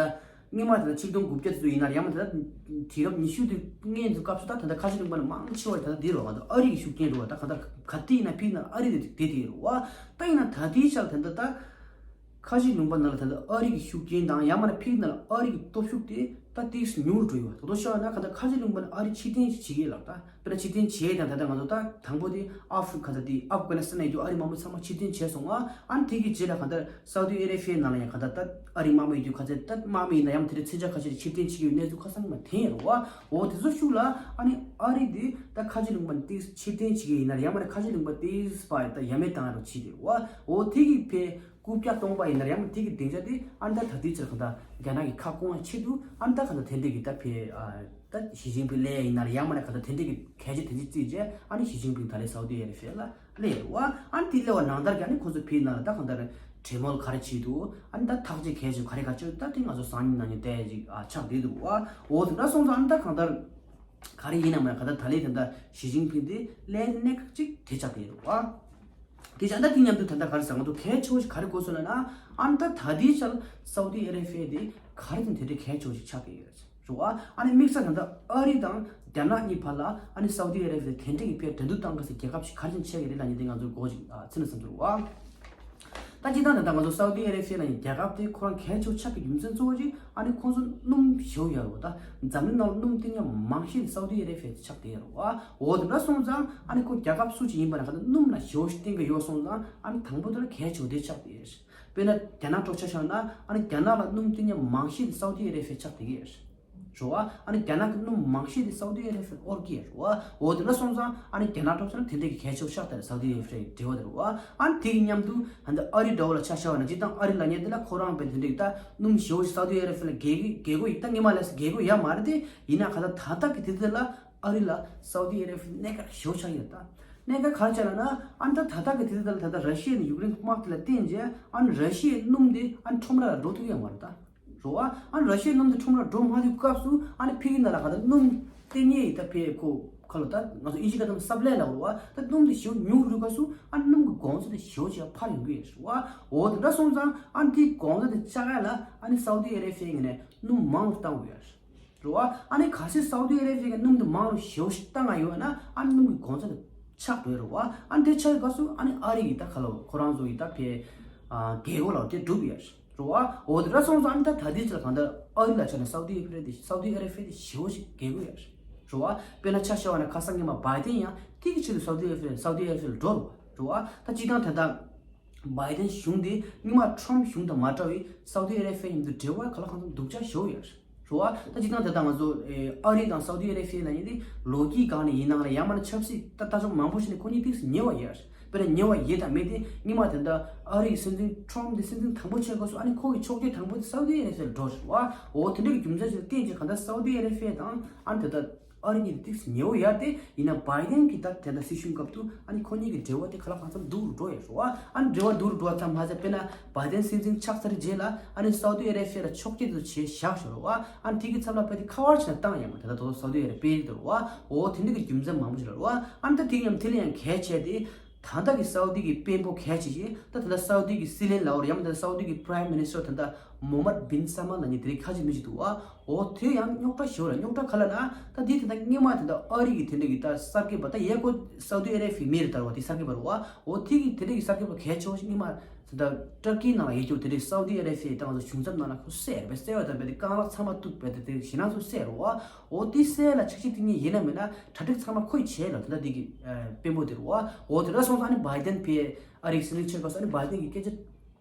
སྔོན་མ་ད་ལྟ་ཆིག་སྟོང་དགུ་བརྒྱ་དེ་ཚོ་ཡིན་ན་ཡང་མ་ད་ལྟ་དུས་རབས་ཉི་ཤུ་དུས་སྔོན་དུས་སྐབས་སུ་ད་ད་ལྟ་ཁ་ཆེ་ལུང་པ་ནས་མང་ཆེ་བ་ད་ལྟ་འདི་རེད་བ། ད་ཨ་རི་གི་ཤུགས་རྐྱེན་རེད་བ། ད་ག་ད་ག་དུས་ཡིན་ན་ཕིག་ན་ཨ་རི་དེ་དེ་དེ་རེད་བ། ད་ཡིན་ན་ད་ལྟའི་ཆར་ད་ལྟ་ད་ཁ་ཆེ་ལུང་པ་ནང་ལ་ད་ལྟ་ཨ་རི་གི་ཤུགས་རྐྱེན་དང་ཡང་མ་ད་ཕིག་ན་ཨ་རི་གི་སྟོབས་ཤུགས་དེ་ད་ཏིག་ཉུང་རུ་འགྲོ་ཡི་བ། ད་དོ་ཤོད་ན་ག་ད་ཁ་ཆེ་ལུང་པ་ནས་ཨ་རི་ཕྱིར་འཐེན་ཞིག་བྱེད་ཀྱི་ལགས། ད་དཔེར་ན་ཕྱིར་འཐེན་བྱས་དང་ད་ལྟ་ང་ཚོ་ད་དང་པོ་དེ་ཨ་ཧྥི་ག་ད་དེ་ཨབ་གྷ་ནི་སི་ཐན་ཡོད་དུས་ཨ་རི་དམག་མི་ཚང་མ་ཕྱིར་འཐེན་བྱས་སོང་ང་། ཨ་ནི་དེ་གི་རྗེས་ལ་ག་ད་སའུ་ཏི་ཨ་རེ་བྷི་ཡའི་ནང་ལ་ཡང་ག་ད་ད་ཨ་རི་དམག་མི་ཡོད་དུས་ག་ཚད་ད་དམག་མི་ཡིན་ན་ཡང་དེ་འདྲའི་མཚོན་ཆ་ཁ་ཤས་ཕྱིར་འཐེན་བྱེད་ཀྱི་ཡོད་གནས་ཚུལ་ཁ་སང་མ་ཐོན་ཡོད་རེད་བ། འོ་དེ་ཚོ་ཤུགས་ལ་ཨ་ནི་ཨ་རི་དེ་ད་ཁ་ཆེ་ལུང་པ་ནས་ཏིག་ཕྱིར་འཐེན་བྱེད་ཀྱི་ཡིན་ན་ཡང་མ་ད་ཁ་ཆེ་ལུང་པ་ཏིག་པ་ད་ཡ་མེད་བཏང་རོགས་བྱེད་དེ་རེད་བ། འོ་དེ་གི་ཕེ་རྐུབ་བཀྱག་སྟོང་པ་ཡིན་ན་ཡང་དེ་གི་སྡིངས་ཆ་དེ་ཨ་ནི་ད་ད་ལྟའི་ཆར་གང་ལྟར་རྒྱ་ནག་གི་ཁ་སྐོང་བའི་ཆེད་དུ་ཨ་ནི་ད་གང་ལྟར་དེ་འདྲས་ཀྱི་ད་ཕེ་ཨ་ད་ཞི་ཅིན་ཕིང་སླེབས་ཡིན་ན་ཡང་མ་ན་གང་ལྟར་དེ་འདྲས་ཀྱི་གལ་ཆེ་དེ་འདྲས་བརྩིས་རྗེས་ཨ་ནི་ཞི་ཅིན་ཕིང་ད་ལྟའི་སའུ་ཏི་ཨ་རེ་བྷི་ཡ་ལ་སླེབས་རེད་བ། ཨ་ནི་དེ་སླེབས་པ་ནང་ལྟར་གྱི་ཨ་ནི་ཁོང་ཚོ་ཕེ་ནང་ལ་ད་གང་ལྟར་གྲོས་མོལ་ག་རེ་བྱེད་འདུག་ཨ་ནི་ད་ཐག་གཅོད་གལ་ཆེ་ག་རེ་ག་ཆོད་ད་དེ་ང་ཚོ་སང་ཉིན་གནངས་ཉིན་བལྟས་ཅིག་ཨ་ཆགས་བསྡད་འདུག་བ། འོ་དེ་འདྲ་སོང་ཙང་ཨ་ནི་ད་གང་ལྟར་ག་རེ་ཡིན་ནམ་ཡང་ག་ད་ད་ལན་དེ་འདྲ་ཞི་ཅིན་ཕིང་དེ་སླེབས་གནད་འགག་ཅིག་དེ་ཆགས་བསྡད་རེད་བ། དེ་ཆགས་ད་དེ་མཉམ་དུ་ད་ལྟ་ག་རེ་ཟེར་ང་ཚོ་གལ་ཆེ་བོ་ཞིག་ག་རེ་གོ་སོང་ལབ་ན། ཨ་ནི་ད་ད་ལྟའི་ཆར་སའུ་ཏི་ཨ་རེ་བྷི་ཡ་དེ་ག་རེ་དང་དེ་འདྲའི་གལ་ཆེ་བོ་ཞིག་ཆགས་བསྡད་ཡོད་རེད་བ། ཨ་ནི་དམིགས་བསལ་ད་ལྟ་ཨ་རི་དང་རྒྱ་ནག་གཉིས་བར་ལ་ཨ་ནི་སའུ་ཏི་ཨ་རེ་བྷི་ཡ་དེ་འདྲ་གི་ཕེ་འགྲན་བསྡུར་བཏང་དགོས་སའི་རྒྱལ་ཁབ་ཞིག་ག་རེ་བྱས་ཀྱི་རེད་ལབ་ནས་དེ་ང་ཚོ་གོ་ཅིག་ཚིག་ན་བསམ་ཚུལ་རེད་བ། ད་སྤྱིར་བཏང་ད་ལྟ་ང་ཚོ་སའུ་ཏི་ཨ་རེ་བྷི་ཡ་ལ་ཡང་རྒྱལ་ཁབ་དེ་ཁོ་རང་གལ་ཆེ་བོ་ཆགས་པའི་རྒྱུ་མཚན་གཙོ་བོ་ཅིག་ཨ་ནི་ཁོང་ཚོ་སྣུམ་ཞེ་པོ་ཡོད་རེད་བ། ད་འཛམ་གླིང་ནང་ལ་སྣུམ་བཏོན་མཁན་མང་ཤོས་དེ་སའུ་ཏི་ཨ་རེ་བྷི་ཡ་དེ་ཆགས་བསྡད་ཡོད་རེད་བ། འོ་དེ་འདྲ་སོང་ཙང་ཨ་ནི་ཁོ་རྒྱལ་ཁབ་སུ་ཅིག་ཡིན་པ་ན་ག་ད་སྣུམ་ལ་ཞེ་པོ་ཞིག་བརྟེན་གྱི་ཡོད་སོང་ཙང་ཨ་ནི་དང་པོ་དེ་ལ་གལ་ཆེ་བོ་དེ་ཆགས་བསྡད་ཡོད་རེད། དཔེར་ན་རྒྱ་ནག་འདྲ་ཆ་བཞག་ན་ཨ་ནི་རྒྱ་ནག་ལ་སྣུམ་བཏོན་མཁན་མང་ཤོས་དེ་སའུ་ཏི་ཨ་རེ་བྷི་ཡ་ཆགས་བསྡད་ཀྱི་ཡོད་རེད། རེད་བ། ཨ་ནི་རྒྱ་ནག་གི་སྣུམ་མང་ཤོས་དེ་སའུ་ཏི་ཨ་རེ་བྷི་ཡ་དབོར་གྱི་ཡོད་རེད་བ། འོ་དེ་འདྲ་སོང་ཙང་ཨ་ནི་རྒྱ་ནག་འདྲ་ཆ་ན་དེ་འདྲས་ཀྱི་གལ་ཆེ་བོ་ཆགས་བསྡད་རེད་སའུ་ཏི་ཨ་རེ་བྷི་ཡའི་འབྲེལ་བ་དེ་རེད་བ། ཨ་ནི་དེ་གི་མཉམ་དུ་ཨ་ནི་ཨ་རི་འདྲ་བོ་ལ་ཆ་བཞག་པ་ན་སྤྱིར་བཏང་ཨ་རི་ལབ་མཁན་དེ་ལ་ཁོ་རང་དཔེ་དེ་འདྲས་ཀྱི་ད་སྣུམ་ཞེ་པོ་ཞིག་སའུ་ཏི་ཨ་རེ་བྷི་ཡ་ལ་རྒྱག་གི་རྒྱག་གི་ཡོད། ད་སྔོན་མ་ལས་རྒྱག་གི་ཡོད་མ་རེད་དེ། ཡིན་ན་ག་ད་ད་ལྟ་གི་དུས་ཚོད་ལ་ཨ་རི་ལ་སའུ་ཏི་ཨ་རེ་བྷི་ཡ་གནད་འགག་ཞེ་པོ་ཆགས་ཡོད། ད་གནད་འགག་ག་རེ་ཆགས་ལབ་ན། ཨ་ནི་ད་ད་ལྟ་གི་དུས་ཚོད་ལ་ད་ལྟ་ར་ཤི་ཡ་ནས་ཡུཀ་རེན་དམག་དེ་ལ་བརྟེན་རྗེས་ཨ་ནི་ར་ཤི་ཡའི་སྣུམ་དེ་ཨ་ནི་ཁྲོམ་ར་ལ་འགྲོ་ཐུབ་ཡོད་མ་རེད་ད། རེད་བ། ཨ་ནི་ར་ཤི་ཡའི་སྣུམ་དེ་ཁྲོམ་ར་འགྲོ་མ་ཐུབ་སྐབས་སུ་ཨ་ནི་ཕ་གི་ནང་ལ་ག་ད་སྣུམ་བཏོན་མཁན་ཡི་ད་ཕེ་ཁོ་ཁ་ལོ་ད་ང་ཚོ་ཨིན་ཇི་སྐད་དུ་སབ་ལའི་ལབ་རེད་བ། ད་སྣུམ་དེ་ཞེ་པོ་ཉུང་རུ་སྐབས་སུ་ཨ་ནི་སྣུམ་གྱི་གོང་ཚད་དེ་ཞེ་པོ་ཅིག་འཕར་ཡོང་གི་ཡོད་རེད་བ། འོ་དེ་འདྲ་སོང་ཙང་ཨ་ནི་དེའི་གོང་ཚད་དེ་བཅག་ཡ་ལ་ཨ་ནི་སའུ་ཏི་ཨ་རེ་བྷི་ཡའི་ངོས་ནས་སྣུམ་མང་རུ་བཏང་དགོས་ཡོད་རེད། རེད་བ། ཨ་ནི་གལ་སྲིད་སའུ་ཏི་ཨ་རེ་བྷི་ཡའི་སྣུམ་དེ་མང་རུ་ཞེ་པོ་ཞིག་བཏང་ཡོད་ན་ཨ་ནི་སྣུམ་གྱི་གོང་ཚད་དེ་ཆག་འགྲོ་ཡི་རེད་བ། ཨ་ནི་དེ་ཆག་ཡོད་སྐབས་སུ་ཨ་ནི་ཨ་རི་ཡི་ད་ཁ་ལོ་ཁོ་རང་ཚོ་ཡི་ད་ཕེ་ཨ་རྒྱལ་སྒོ་ལ་དེ་འགྲུབ་ཡོད་རེད་བ། འོ་དེ་འདྲ་སོང་ཙང་ཨ་ནི་ད་ད་ལྟའི་ཆར་གང་ལྟར་ཨ་རི་ལ་ཆ་ནས་སའུ་ཏི་ཨ་རེ་བྷི་ཡ་དེ་སའུ་ཏི་ཨ་རེ་བྷི་ཡ་དེ་ཞེ་པོ་ཞིག་རྒྱལ་སྒོ་ཡོད་རེད་བ། དཔེར་ན་ཆ་བཞག་པ་ན་ཁ་སང་སྔོན་མ་བྷའི་ཏན་ཡང་དེ་གི་ཆེད་དུ་སའུ་ཏི་ཨ་རེ་བྷི་ཡ་སའུ་ཏི་ཨ་རེ་བྷི་ཡ་ལ་འགྲོ་རེད་བ། ད་སྤྱིར་བཏང་ད་ལྟ་བྷའི་ཏན་གཞུང་དེ་སྔོན་མ་ཁྲོམ་གཞུང་དང་མ་འདྲ་བའི་སའུ་ཏི་ཨ་རེ་བྷི་ཡ་མཉམ་དུ་འབྲེལ་བ་གང་ལ་གང་འཚམ་སྡུག་ཅག་ཞེ་པོ་ཡོད་རེད་བ། ད་སྤྱིར་བཏང་ད་ལྟ་ང་ཚོ་ཨ་རི་དང་སའུ་ཏི་ཨ་རེ་བྷི་ཡ་ལབ་མཁན་དེ་ལོ་རྒྱུས་སྒང་ནས་ཡིན་ནའང་ལ་ཡང་མིན་ན་ཆབ་སྲིད་ད་ལྟ་ཕྱོགས་མང་པོ་ཞིག་ནས་ཁོ་གཉིས་ཏོག་ཙམ་ཉེ་བ་ཡོད་རེད། དཔེར་ན་ཉེ་བ་ཡོད་དང་མེད་དེ་སྔོན་མ་ད་ལྟ་ཨ་རི་ཡི་སྲིད་འཛིན་ཁྲོམ་དེ་སྲིད་འཛིན་དང་པོ་བྱས་སྐབས་སུ་ཨ་ནི་ཁོ་གི་ཕྱོགས་སྐྱོད་དང་པོ་དེ་སའུ་ཏི་ཨ་རེ་བྷི་ཡ་ལ་འགྲོ་རེད་བ། འོ་དེ་འདྲ་གི་རྒྱུ་མཚན་ཞིག་ལ་བརྟེན་བྱས་གང་ལྟར་སའུ་ཏི་ཨ་རེ་བྷི་ཡ་དང་ཨ་ནི་ད་ལྟ་ཨ་རི་གཉིས་ཏོག་ཙམ་ཉེ་བོ་ཡོད་དེ། ཡིན་ན་བྷའི་ཏན་གྱི་ད་དེ་འདྲ་སྲིད་གཞུང་སྐབས་དུས་ཨ་ནི་ཁོ་གཉིས་ཀྱི་འབྲེལ་བ་དེ་གང་ལ་གང་འཚམ་སྡུག་རུ་འགྲོ་ཡོད་རེད་བ། ཨ་ནི་འབྲེལ་བ་སྡུག་རུ་འགྲོ་བ་ཙམ་མ་ཟད་དཔེར་ན་བྷའི་ཏན་སྲིད་འཛིན་ཆགས་ཚར་རྗེས་ལ་ཨ་ནི་སའུ་ཏི་ཨ་རེ་བྷི་ཡ་ལ་ཕྱོགས་སྐྱོད་དུ་བྱས་བཞག་ཞོར་བ། ཨ་ནི་དེ་གི་ཚབ་ལ་བྷའི་ཏན་ཁ་བར་བྱས་ནས་བཏང་ཡང་མ་དེ་ལྟ་དོ་སའུ་ཏི་ཨ་རེ་བྷི་ཡ་སྤེལ་འདུག་བ། འོ་དེ་འདྲ་གི་རྒྱུ་མཚན་མང་པོ་ཞིག་རེད་བ། ཨ་ནི་ད་དེ་ཡང་དེ་ལ་ཡང་གལ་ཆེ་དེ། ད་ལྟ་གི་སའུ་ཏི་གི་དཔོན་པོ་གལ་ཆེ་ཞིག་ད་ད་ལྟ་སའུ་ཏི་གི་སྲིད་བློན་ལའོ་རེད་ཡང་མ་ད་སའུ་ཏི་གི་Prime Minister ད་ལྟ་མོ་ཧམ་མད་བིན་སལ་མཱན་ལབ་མཁན་དེ་རིགས་ཁ་ཅིག་མི་ཞིག་འདུག་བ། འོ་དེ་ཡང་རྙོག་དྲ་ཞེ་པོ་རེད། རྙོག་དྲ་ག་ལབ་ན་ད་འདི་ད་ལྟ་སྔོན་མ་ད་ལྟ་ཨ་རི་གི་དེ་འདྲ་གི་ད་གསར་འགོད་པ་ད་ཡས་ཀོ་སའུ་ཏི་ཨ་རེ་བྷི་ཡའི་མི་རེད་ད་རེད་བ། དེ་གསར་འགོད་པ་རེད་བ། འོ་དེ་གི་དེ་འདྲ་གི་གསར་འགོད་པ་གལ་ཆེ་བོ་ཞིག་སྔོན་མ་ད་ལྟ་ཏུར་ཀི་ནང་ལ་ཡོད་རྒྱུ་དེ་འདྲ་སའུ་ཏི་ཨ་རེ་བྷི་ཡ་ད་ང་ཚོ་གཞུང་ཚབ་ནང་ལ་ཁོ་བསད་རེད་པས། བསད་པ་དང་རྦད་དེ་རྐང་ལག་ཚང་མ་གཏུབ་པས། དེ་དེ་ཞེད་སྣང་ཚོ་བསད་རེད་བ། འོ་དེ་བསད་ལ་ཆ་ཤས་དེ་གཉིས་ཡིན་ན་མིན་ན་གྲ་སྒྲིག་ཚང་མ་ཁོས་བྱས་ལ་ད་ལྟ་འདི་གི་དཔོན་པོ་དེ་རེད་བ། འོ་དེ་འདྲ་སོང་ཙང་ཨ་ནི་བྷའི་ཏན་ཕེ་ཨ་རིའི་སྲིད་འཛིན་ཆགས་སྐབས་སུ་ཨ་ནི་བྷའི་ཏན་གྱི་སྐད་ཆ་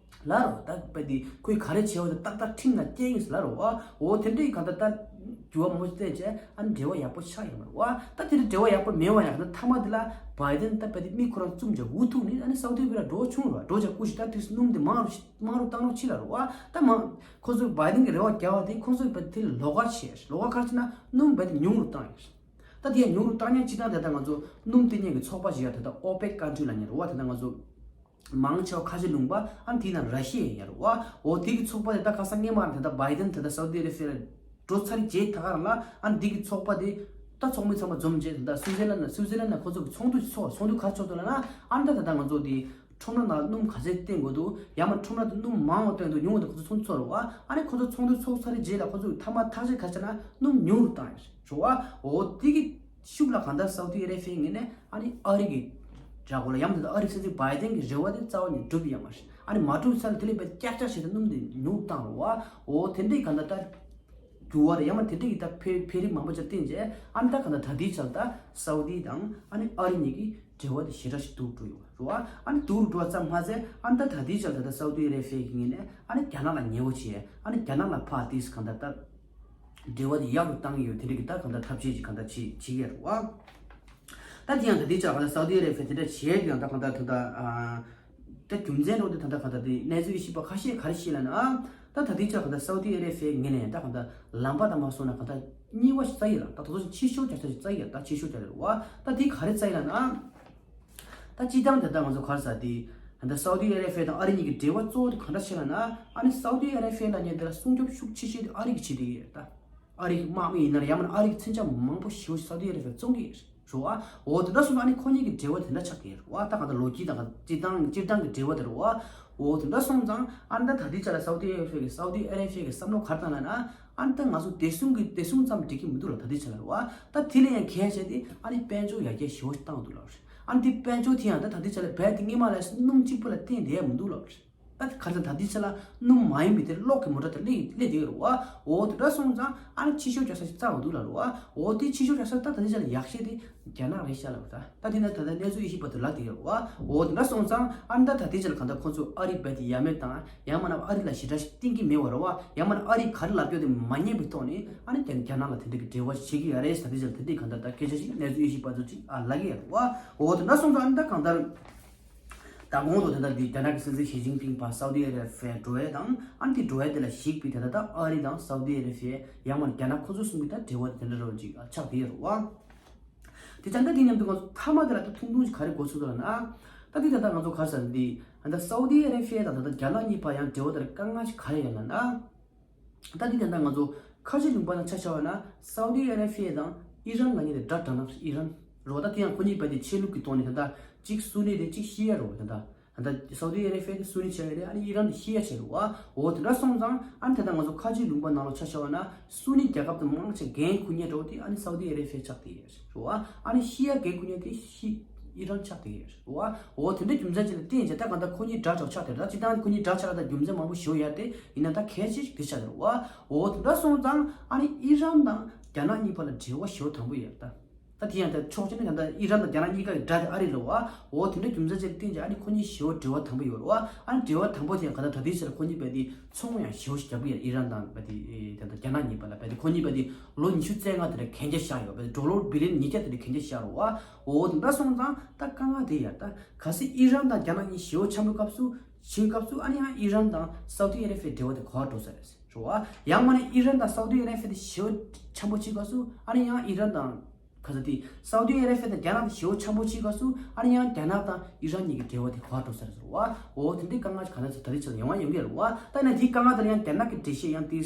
ལབ་རེད་བ། ད་རྦད་དེ་ཁོས་ག་རེ་བྱས་པ་དེ་ཏག་ཏག་ཁྲིམས་ནང་བཀལ་ཡིན་ཟེར་ལབ་རེད་བ། འོ་དེ་འདྲའི་གང་ལྟར་ད་འགྱུར་བ་མང་པོ་བསྟན་བྱས་ཨ་ནི་འབྲེལ་བ་ཡག་པོ་ཆགས་ཡོད་མ་རེད་བ། ད་དེ་འདྲ་འབྲེལ་བ་ཡག་པོ་མེད་པ་ཡང་ད་མཐའ་མ་དེ་ལ་བྷའི་ཏན་ད་རྦད་དེ་མི་ཁོ་རང་བཙུམ་བྱས་འུ་ཐུག་ནས་ཨ་ནི་སའུ་ཏི་ཨ་རེ་བྷི་ཡ་འགྲོ་བྱུང་རེད་བ། འགྲོ་བྱས་སྐུ་ཞིག་ད་དུས་སྣུམ་དེ་མང་རུ་མང་རུ་བཏང་རོགས་བྱེད་ལབ་རེད་བ། ད་མང་ཁོ་ཚོས་བྷའི་ཏན་གྱི་རེ་བ་རྒྱག་པ་དེ་ཁོ་ཚོས་རྦད་དེ་ལོགས་ཀ་བྱས། ལོགས་ཀ་ག་རེ་བྱས་ན་སྣུམ་རྦད་དེ་ཉུང་རུ་བཏང་ཡོད། ད་དེ་ཡང་ཉུང་རུ་བཏང་མཁན་གཅིག་དང་། དེ་ལྟར་ང་ཚོ་སྣུམ་སྟེར་མཁན་གྱི་ཚོགས་པ་ཞིག་ཡོད། དེ་ལྟར་ཨོ་པེག་ཀན་ཊི་རི་ལབ་མཁན་རེད་བ། དེ་ལྟར་ང་ཚོ་མང་ཆེ་བ་ཁ་ཆེ་ལུང་པ། ཨ་ནི་དེའི་ནང་ར་ཤི་ཡ་ཡོད་རེད་བ། འོ་དེ་གི་ཚོགས་པ་དེ་ད་ཁ་སང་སྔོན་མ་རང་དེ་ལྟར་བྷའི་ཌེན་དེ་ལྟར་སའུ་ཏི་ཨ་ར་བྷི་ཡ་ལ་འགྲོ་ཚར་རྗེས་ད་ག་རང་ལ། ཨ་ནི་དེ་གི་ཚོགས་པ་དེ་ད་ཚོགས་མི་ཚང་མ་འཛོམས་རྗེས། དེ་ལྟར་སུའི་ཛི་ལན་ལ། སུའི་ཛི་ལན་ལ་ཁོ་ཚོ་གི་ཚོགས་འདུ་ཚོགས། ཚོགས་འདུ་ག་རེ་ཚོགས་འདུག་ལབ་ན། ཨ་ནི་ད་ད་ལྟ་ང་ཚོ་དེ་ཁྲོམ་ར་ནང་སྣུམ་ག་ཚད་བཏོན་དགོས་འདུག་ཡང་མིན་ཁྲོམ་ར་དུ་སྣུམ་མང་བ་བཏོན་འདུག་ཉུང་བ་འདུག་ཁོ་ཚོ་ཚོགས་འདུ་ཚོགས་རེད་བ། ཨ་ནི་ཁོ་ཚོ་ཚོགས་འདུ་ཚོགས་ཚར་རྗེས་ལ་ཁོ་ཚོ་ཐ་མ་ཐག་གཅོད་ག་རེ་བྱས་ན་སྣུམ་ཉུང་རུ་བཏང་ཡོད་རེད་བ། འོ་དེ་གི་ཤུགས་ལ་གང་ལྟར་སའུ་ཏི་ཨ་ར་བྷི་ཡའི་ངོས་ནས་ཨ་ནི་ཨ་རི་གི་རྒྱ་གོ་ལ་ཡང་མིན་ད་ཨ་རི་སྲིད་འཛིན་བྷའི་ཌེན་གི་རེ་བ་དེ་རྩ་བ་ནས་འགྲུབ་ཡོད་མ་རེད། ཨ་ནི་མ་འགྲུབ་ས་ལ་དེ་ལས་དཔེ་ཀྱག་ཀྱག་བྱས་ཏེ་སྣུམ་དེ་ཉུང་བཏང་རེད་བ། འོ་དེ་འདྲའི་གང་ལྟར་ད་འགྱུར་བ་རེད། ཡང་མིན་དེ་འདྲ་གི་ད་འཕེལ་འཕེལ་རིམ་མང་པོ་ཅིག་བསྟན་རྗེས། ཨ་ནི་ད་གང་ལྟར་ད་ལྟའི་ཆར་ད་སའུ་ཏི་དང་ཨ་ནི་ཨ་རི་གཉིས་ཀྱི་འབྲེལ་བ་དེ་ཞེ་དྲག་ཞིག་སྡུག་རུ་འགྲོ་ཡོད་རེད་བ། ཨ་ནི་སྡུག་རུ་འགྲོ་བ་ཙམ་མ་ཟད། ཨ་ནི་ད་ད་ལྟའི་ཆར་ད་ལྟ་སའུ་ཏི་ཨ་ར་བྷི་ཡའི་ངོས་ནས་ཨ་ནི་རྒྱ་ནག་ལ་ཉེ་བོ་བྱས། ཨ་ནི་རྒྱ་ནག་ལ་ཕར་ཏིས་གང་ལྟར་ད་འབྲེལ་བ་དེ་ཡག་རུ་བཏང་གི་ཡོད། དེ་འདྲ་གི་ད་གང་ལྟར་ཐབས་ཤེས་ཅིག་གང་ལྟར་བྱེད་བྱེད་ཀྱི་ཡོད་རེད་བ། ད་དེ་ཡང་ད་ལྟའི་ཆར་གང་ལྟར་སའུ་ཏི་ཨ་ར་བྷི་ཡ་དེ་འདྲ་བྱས་ཀྱང་། ད་གང་ལྟར་ད་ལྟ་ཨ། ད་རྒྱུ་མཚན་འདྲ་བོ་དེ་ད་ལྟ་གང་ལྟར་དེ་གནས་ཚུལ་ཞིབ་པ་ཁ་ཤས་ག་རེ་བཤད་ལབ་ན། ད་ད་ལྟའི་ཆར་གང་ལྟར་སའུ་ཏི་ཨ་ར་བྷི་ཡའི་ངོས་ནས་ད་གང་ལྟར་ལམ་པ་དང་མ་སོང་ན་གང་ལྟར་རྙིང་བ་ཞིག་བཙལ་ཡོད་ལ། ད་དེ་ཚོ་ཕྱིར་བཤོལ་རྒྱག་ས་ཞིག་བཙལ་ཡོད། ད་ཕྱིར་བཤོལ་རྒྱག་རེད་བ། ད་དེ་ག་རེ་བཙལ་ཡོད་ལབ་ན། ད་སྤྱིར་བཏང་དེ་ད་ང་ཚོ་ག་རེ་ཟེར་དེ། ད་ལྟ་སའུ་ཏི་ཨ་ར་བྷི་ཡ་དང་ཨ་རི་གཉིས་ཀྱི་འབྲེལ་བ་གཙོ་བོ་དེ་ག་འདྲ་བྱེད་ལབ་ན། ཨ་ནི་སའུ་ཏི་ཨ་ར་བྷི་ཡ་ལབ་མཁན་དེ་ལ་སྲུང་སྐྱོབ་ཤུགས་ཆེ་ཤོས་དེ་ཨ་རི་གིས་བྱེད་བསྡད་ཡོད་རེད། ད་ཨ་རིའི་དམག་མི་ཡིན་ན་ར། ཡང་མིན་ཨ་རིའི་མཚོན་ཆ་མང་པོ་ཞེ་པོ་ཞིག་སའུ་ཏི་ཨ་ར་བྷི་ཡ་གིས་བཙོང་གི་ཡོད་རེད་བ། འོ་དེ་འདྲ་སོང་ཙང་ཨ་ནི་ཁོ་གཉིས་ཀྱི་འབྲེལ་བ་དེ་འདྲ་ཆགས་ཀྱི་ཡོད་རེད་བ། ད་གང་ལྟར་ལོ་རྒྱུས་དང་སྤྱིར་བཏང་སྤྱིར་བཏང་གི་འབྲེལ་བ་དེ་རེད་བ། འོ་དེ་འདྲ་སོང་ཙང་ཨ་ནི་ད་ད་ལྟའི་ཆ་ལ་སའུ་ཏི་ཨ་ར་བྷི་ཡ་གིས་སའུ་ཏི་ཨ་ར་བྷི་ཡ་གིས་བསམ་བློ་ག་རེ་བཏང་ལབ་ན། ཨ་ནི་ད་ང་ཚོ་བདེ་སྲུང་གི་བདེ་སྲུང་ཙམ་འགྲིག་གི་མི་འདུག་ལ། ད་ལྟའི་ཆ་ལ་རེད་བ། ད་དེ་ལས་ཡང་གལ་ཆེ་དེ་ཨ་ནི་དཔལ་འབྱོར་ཡར་རྒྱས་ཞེ་པོ་ཞིག་བཏང་འདུག་ལ། ཨ་ནི་དེ་དཔལ་འབྱོར་དེ་ཡང་ད་ད་ལྟའི་ཆ་ལ་རྦད་དེ་སྔོན་མ་ལ་སྣུམ་གཅིག་པུ་ལ་བརྟེན་བསྡད་ཡ་མི་འདུག་ལ། ད་ག་རེ་ཟེར་ན་ད་ལྟའི་ཆ་ལ་སྣུམ་མ་ཡིན་པའི་དེ་གློག་གི་མོ་ཊ་དེ་སླེབས་སླེབས་བསྡད་ཡོད་རེད་བ། འོ་དེ་འདྲ་སོང་ཙང་ཨ་ནི་ཕྱི་བཤོལ་རྒྱག་ས་ཞིག་བཙལ་བ་འདུག་ལ་རེད་བ། འོ་དེ་ཕྱི་བཤོལ་རྒྱག་ས་ད་ད་ལྟའི་ཆ་ལ་ཡག་ཤོས་དེ་རྒྱ་ནག་རེད་ཤག་ལབ་པ། ད་ད་དེ་ན་ད་ལྟ་གནས་ཚུལ་དབྱེ་ཞིབ་པ་དེ་ལབ་བསྡད་ཡོད་རེད་བ། འོ་དེ་འདྲ་སོང་ཙང་ཨ་ནི་ད་ད་ལྟའི་ཆ་ལ་གང་ལྟར་ཁོ་ཚོས་ཨ་རི་རྦད་དེ་ཡ་མེད་དང་། ཡང་མིན་ན་ཨ་རི་ལ་ཞེ་དྲག་ཞིག་བརྟེན་གྱི་མེད་པ་རེད་བ། ཡང་མིན་ན་ཨ་རིས་ག་རེ་ལབ་ཀྱང་དེ་མ་ཉན་པའི་ཐོག་ནས་ཨ་ནི་རྒྱ་རྒྱ་ནག་ལ་དེ་འདྲ་གི་འབྲེལ་བ་བྱེད་ཀྱི་ཡོད་རེད་ཟེར། ད་ལྟའི་ཆ་ལ་དེ་འདྲའི་གང་ལྟར་ད་སྐད་ཆ་ཞིག་གནས་ཚུལ་དབྱེ་ཞིབ་པ་ཚོ་ཅིག་ཨ་ལབ་ཀྱི་ཡོད་རེད་བ། འོ་དེ་འདྲ་སོང་ཙང་ཨ་ནི་ད་གང་ལྟར། ད་གོང་དུ་དེ་ལྟར་འདི་རྒྱ་ནག་གི་སྲིད་འཛིན་ཞི་ཅིན་ཕིང་ཕར་སའུ་ཏི་ཨ་ར་བྷི་ཡ་འགྲོ་ཡས་དང་། ཨ་ནི་དེ་འགྲོ་ཡས་དེ་ལ་གཞིགས་པའི་དེ་ལྟར་ད་ཨ་རི་དང་སའུ་ཏི་ཨ་ར་བྷི་ཡ། ཡང་མིན་རྒྱ་ནག་ཁོ་ཚོ་གསུམ་གྱི་ད་འབྲེལ་བ་དེ་འདྲ་རོ་ཅིག་ཆགས་བསྡད་ཡོད་རེད་བ། དེ་ཙང་ད་དེ་མཉམ་དུ་ང་ཚོ་མཐའ་མ་དེ་ལ་ད་ཐུང་ཐུང་ཞིག་ག་རེ་གོ་ཚུལ་འདུག་ལབ་ན། ད་དེ་ད་ལྟ་ང་ཚོ་ག་རེ་ཟེར་འདི་ད་ལྟ་སའུ་ཏི་ཨ་ར་བྷི་ཡ་དང་ད་ལྟ་རྒྱ་ནག་གཉིས་བར་ཡང་འབྲེལ་བ་དེ་ལ་དཀའ་ངལ་ཞིག་ག་རེ་ཡོད་ལབ་ན། ད་འདི་ད་ལྟ་ང་ཚོ་ཁ་ཆེ་ལུང་པ་ནང་ཆ་བཞག་པ་ན་སའུ་ཏི་ཨ་ར་བྷི་ཡ་དང་ཨི་རན་ལབ་མཁན་དེ་འདྲ་འདྲ་ན། ཨི་རན་རེད་བ། ད་དེ་ཡང་ཁོ་གཉིས་བར་དེ་ཆོས་ལུགས་ཀྱི་ཐོག་ནས་ད་ལྟ་གཅིག་སུ་ནི་རེད། གཅིག་ཤི་ཡ་རེད་བ། ད་ལྟ་སའུ་ཏི་ཨ་ར་བྷི་ཡ་དེ་སུ་ནི་བྱས་པ་རེད། ཨ་ནི་ཨི་རན་དེ་ཤི་ཡ་བྱས་རེད་བ། འོ་དེ་འདྲ་སོང་ཙང་ཨ་ནི་ད་ལྟ་ང་ཚོ་ཁ་ཆེ་ལུང་པ་ནང་ལ་ཆ་བཞག་པ་ན་སུ་ནི་རྒྱལ་ཁབ་དེ་མང་ཆེ་འགན་འཁུར་མཁན་འདྲ་བོ་དེ་ཨ་ནི་སའུ་ཏི་ཨ་ར་བྷི་ཡ་ཆགས་བསྡད་ཡོད་རེད་བ། ཨ་ནི་ཤི་ཡ་འགན་འཁུར་མཁན་དེ་ཤི་ཨི་རན་ཆགས་བསྡད་ཡོད་རེད་བ། འོ་དེ་འདྲ་རྒྱུ་མཚན་ཅིག་ལ་བརྟེན་བྱས་ད་གང་ལྟར་ཁོ་གཉིས་དགྲ་འདྲ་བོ་ཆགས་བསྡད་རེད། ད་སྤྱིར་བཏང་ཁོ་གཉིས་དགྲ་ཆགས་ལ་ད་རྒྱུ་མཚན་མང་པོ་ཞེ་པོ་ཡོད་རེད་དེ། ཡིན་ན་ད་གལ་ཆེ་ཞིག་དེ་ཆགས་བསྡད་རེད་བ། འོ་དེ་འདྲ་སོང་ཙང་ཨ་ནི་ཨི་རན་དང་རྒྱ་ནག་གཉིས་བར་ལ་འབྲེལ་བ་ཞེ་པོ་དམ་པོ་ཡོད་རེད་ད། ད་དེ་ཡང་ད་ཕྱོགས་གཅིག་ནས་ད་ལྟ་ཨི་རན་དང་རྒྱ་ནག་གཉིས་ཀ་གི་དགྲ་དེ་ཨ་རི་རེད་བ། འོ་དེ་འདྲ་རྒྱུ་མཚན་ཅིག་ལ་བརྟེན་བྱས་ཨ་ནི་ཁོ་གཉིས་ཞེ་པོ་འབྲེལ་བ་དམ་པོ་ཡོད་རེད་བ། ཨ་ནི་འབྲེལ་བ་དམ་པོ་དེ་ཡང་ག་ད་ད་ལྟའི་ཆར་ཁོ་གཉིས་བར་དེ་ཚོང་ཡང་ཞེ་པོ་ཞིག་རྒྱག་གི་ཡོད། ཨི་རན་དང་བར་དེ་ད་ལྟ་རྒྱ་ནག་གཉིས་བར་ལ་བར་དེ་ཁོ་གཉིས་བར་དེ་ལོ་ཉི་ཤུ་རྩ་ལྔ་དེ་ལ་གན་རྒྱ་བཞག་ཡོད། བར་དེ་ཌོ་ལར་བི་ལི་ཡན་ཉིས་བརྒྱ་དེ་ལ་གན་རྒྱ་བཞག་རེད་བ། འོ་དེ་འདྲ་སོང་ཙང་ད་དཀའ་ངལ་དེ་ཡོད་རེད་ད། གལ་སྲིད་ཨི་རན་དང་རྒྱ་ནག་གཉིས་ཞེ་པོ་འཆམ་པོའི་སྐབས་སུ་བྱེད་པའི་སྐབས་སུ་ཨ་ནི་ཡང་ཨི་རན་དང་སའུ་ཏི་ཨ་ར་བྷི་ཡ་འབྲེལ་བ་དེ་ག་པར་འགྲོ་ས་རེད། རེད་བ། ཡང་མིན་ན་ཨི་རན་དང་སའུ་ཏི་ཨ་ར་བྷི་ཡ་དེ་ཞེ་པོ་འཆམ་པོ་བྱེད་སྐབས་སུ་ཨ་ནི་ཡང་ཨི་རན་དང་། ག་ས་དེ་སའུ་ཏི་ཨ་ར་བྷི་ཡ་དང་རྒྱ་ནག་དེ་ཞེ་པོ་འཆམ་པོ་བྱེད་སྐབས་སུ་ཨ་ནི་ཡང་རྒྱ་ནག་དང་ཨི་རན་གཉིས་ཀྱི་འབྲེལ་བ་དེ་ག་པར་འགྲོ་ས་རེད་ཟེར་བ། འོ་དེ་འདྲའི་དཀའ་ངལ་ཞིག་ག་ནས་ད་ལྟའི་ཆར་ཡོང་བ་ཡོང་གི་རེད་བ། ད་ཡིན་ན་དེའི་དཀའ་ངལ་དེ་ལ་ཡང་རྒྱ་ནག་གི་འགྲེལ་བཤད་ཡང་དེ་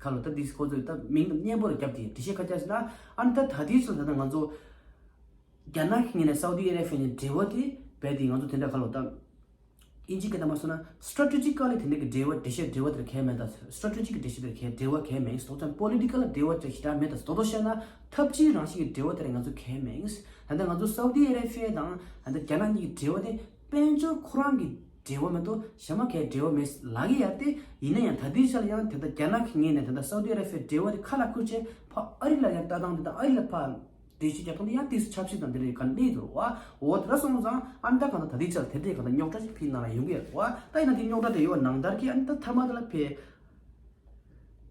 ག་ལོ་ད་དེ་ཁོ་ཚོས་ད་མིང་དང་སྙན་པོ་ལ་བརྒྱབ་དེ་འགྲེལ་བཤད་ག་རེ་བྱས་ཟེར་ན། ཨ་ནི་ད་ད་ལྟའི་ཆར་ད་ལྟ་ང་ཚོ་རྒྱ་ནག་གི་ངོས་ནས་སའུ་ཏི་ཨ་ར་བྷི་ཡ་གཉིས་འབྲེལ་བ་དེ་རྦད་དེ་ང་ཚོ་དེ་འདྲ་ག་ལོ་ད། དབྱིན་ཇིའི་སྐད་ནང་མ་སོང་ན་སི་ཊེ་རེ་ཊི་ཇི་ཀ་ལི་དེ་འདྲ་གི་འབྲེལ་བ་འགྲེལ་བཤད་འབྲེལ་བ་དེར་གལ་མེད་ད། སི་ཊེ་རེ་ཊི་ཇི་གི་འགྲེལ་བཤད་དེར་གལ་འབྲེལ་བ་གལ་མེད་ཟེར། ད་པོ་ལི་ཊི་ཀལ་འབྲེལ་བ་དེ་ཞེ་དྲག་མེད་ད་ཟེར། ད་དོ་བཤད་ན་འཐབ་ཇུས་རང་བཞིན་གྱི་འབྲེལ་བ་དེར་ང་ཚོ་གལ་མེད། ད་ལྟ་ང་ཚོ་སའུ་ཏི་ཨ་ར་བྷི་ཡ་དང་ད་ལྟ་རྒྱ་ནག་གཉིས་ཀྱི་འབྲེལ་བ་དེ་དཔལ་འབྱོར་ཁོ་རང་གི་འབྲེལ་བ་མ་གཏོགས་གཞན་པ་གའི་འབྲེལ་བ་མེད་ལབ་ཀྱི་ཡོད་རེད་དེ། ཡིན་ན་ཡང་ད་ལྟའི་ཆར་ཡང་ད་ལྟ་རྒྱ་ནག་གི་ངོས་ནས་ད་ལྟ་སའུ་ཏི་ཨ་ར་བྷི་ཡའི་འབྲེལ་བ་དེ་ཁ་ལ་ཁུར་བྱས་ཕར་ཨ་རི་ལ་ཡང་ལྟ་སྟངས་དེ་དང་ཨ་རི་ལ་ཕར་འགྲེལ་བཤད་རྒྱག་སྟངས་དེ་ཡང་ཏོག་ཙམ་ཆབ་སྲིད་དང་དེ་འདྲའི་ག་གནས་འདུག་བ། འོ་དེ་འདྲ་སོང་ཙང་ཨ་ནི་ད་གང་ལྟར་ད་ལྟའི་ཆར་དེ་འདྲའི་གང་ལྟར་རྙོག་དྲ་ཞིག་ཕྱིའི་ནང་ལ་ཡོང་གི་ཡོད་རེད་བ། ད་ཡིན་ན་དེ་རྙོག་དྲ་དེ་ཡོད་པ་ནང་ལྟར་གྱི་ཨ་ནི་ད་མཐའ་མ་དེ་ལ་ཕའི་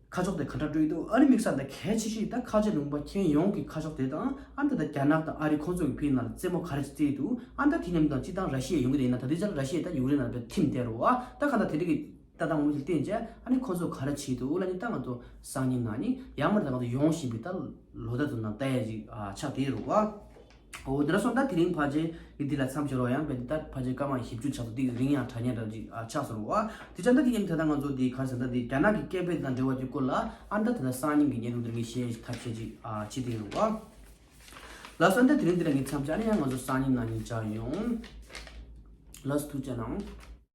ཁ་ཕྱོགས་དེ་ག་འདྲ་སྤྲོད་ཀྱི་འདུག་ཨ་ནི་དམིགས་བསལ་ད་གལ་ཆེ་ཤོས་ད་ཁ་ཆེ་ལུང་པ་ཁྱོན་ཡོངས་ཀྱི་ཁ་ཕྱོགས་དེ་དང་། ཨ་ནི་ད་ལྟ་རྒྱ་ནག་དང་ཨ་རི་ཁོང་ཚོ་གི་ཕའི་ནང་ལ་རྩེད་མོ་ག་རེ་ཞིག་རྩེ་ཡི་འདུག་ཨ་ནི་ད་དེ་མཉམ་དུ་དང་སྤྱིར་བཏང་ར་ཤི་ཡ་ཡོང་གི་རེད། ཡིན་ན་ད་ལྟའི་ཆར་ར་ཤི་ཡ་ད་ཡུཀ་རེན་ནང་ལ་ཕར་ཐིམ་བསྡད་རེད་བ། ད་གང་ལྟར་དེ་འདྲ་གི་ ལྟ་སྟངས་དངོས་ཀྱི་སྟེང་བྱས་ཨ་ནི་ཁོ་ཚོ་ག་རེ་བྱེད་འདུག་ལབ་ནི་ད་ང་ཚོ་སང་ཉིན་གནངས་ཉིན་ཡང་མར་ད་ང་ཚོ་ཡོང་བཞིན་པའི་ད་ལོ་ཟླ་དུ་ནང་ལྟ་ཡ་ཅིག་ཨ་ཆགས་བསྡད་རེད་བ། འོ་དེ་འདྲ་སོང་ད་དེ་རིང་ཕལ་ཆེར་གི་འདི་ལ་མཚམས་སྦྱོར་བ་ཡང་བས་ད་ཕལ་ཆེར་སྐར་མ་བཞི་བཅུ་ཆགས་སོང་། དེ་རིང་ཡང་དྲ་བརྙན་འདྲ་ཅིག་ཨ་ཆགས་སོང་བ། དེ་ཆ་ད་དེ་ཡིན་ད་ད་ང་ཚོ་དེ་ག་རེ་ཟེར་ད་དེ་རྒྱ་ནག་གི་སྐད་འབོད་དང་འབྲེལ་བ་དེ་སྐོར་ལ་ཨ་ད་ད་ད་སང་ཉིན་གི་བརྙན་ཐུང་དེ་ངས་བཤད་ཐབས་ཤེས་ཅིག་ཨ་བྱེད་དེ་རེད་བ། ལགས་སོ་ད་དེ་རིང་འདི་ལ་ངས་མཚམས་སྦྱར་ནས་ཡང་ང་ཚོ་སང་ཉིན་གནངས་ཉིན་བཅར་ཡོང་། ལགས་སོ་ཐུགས་རྗེ་གནང་།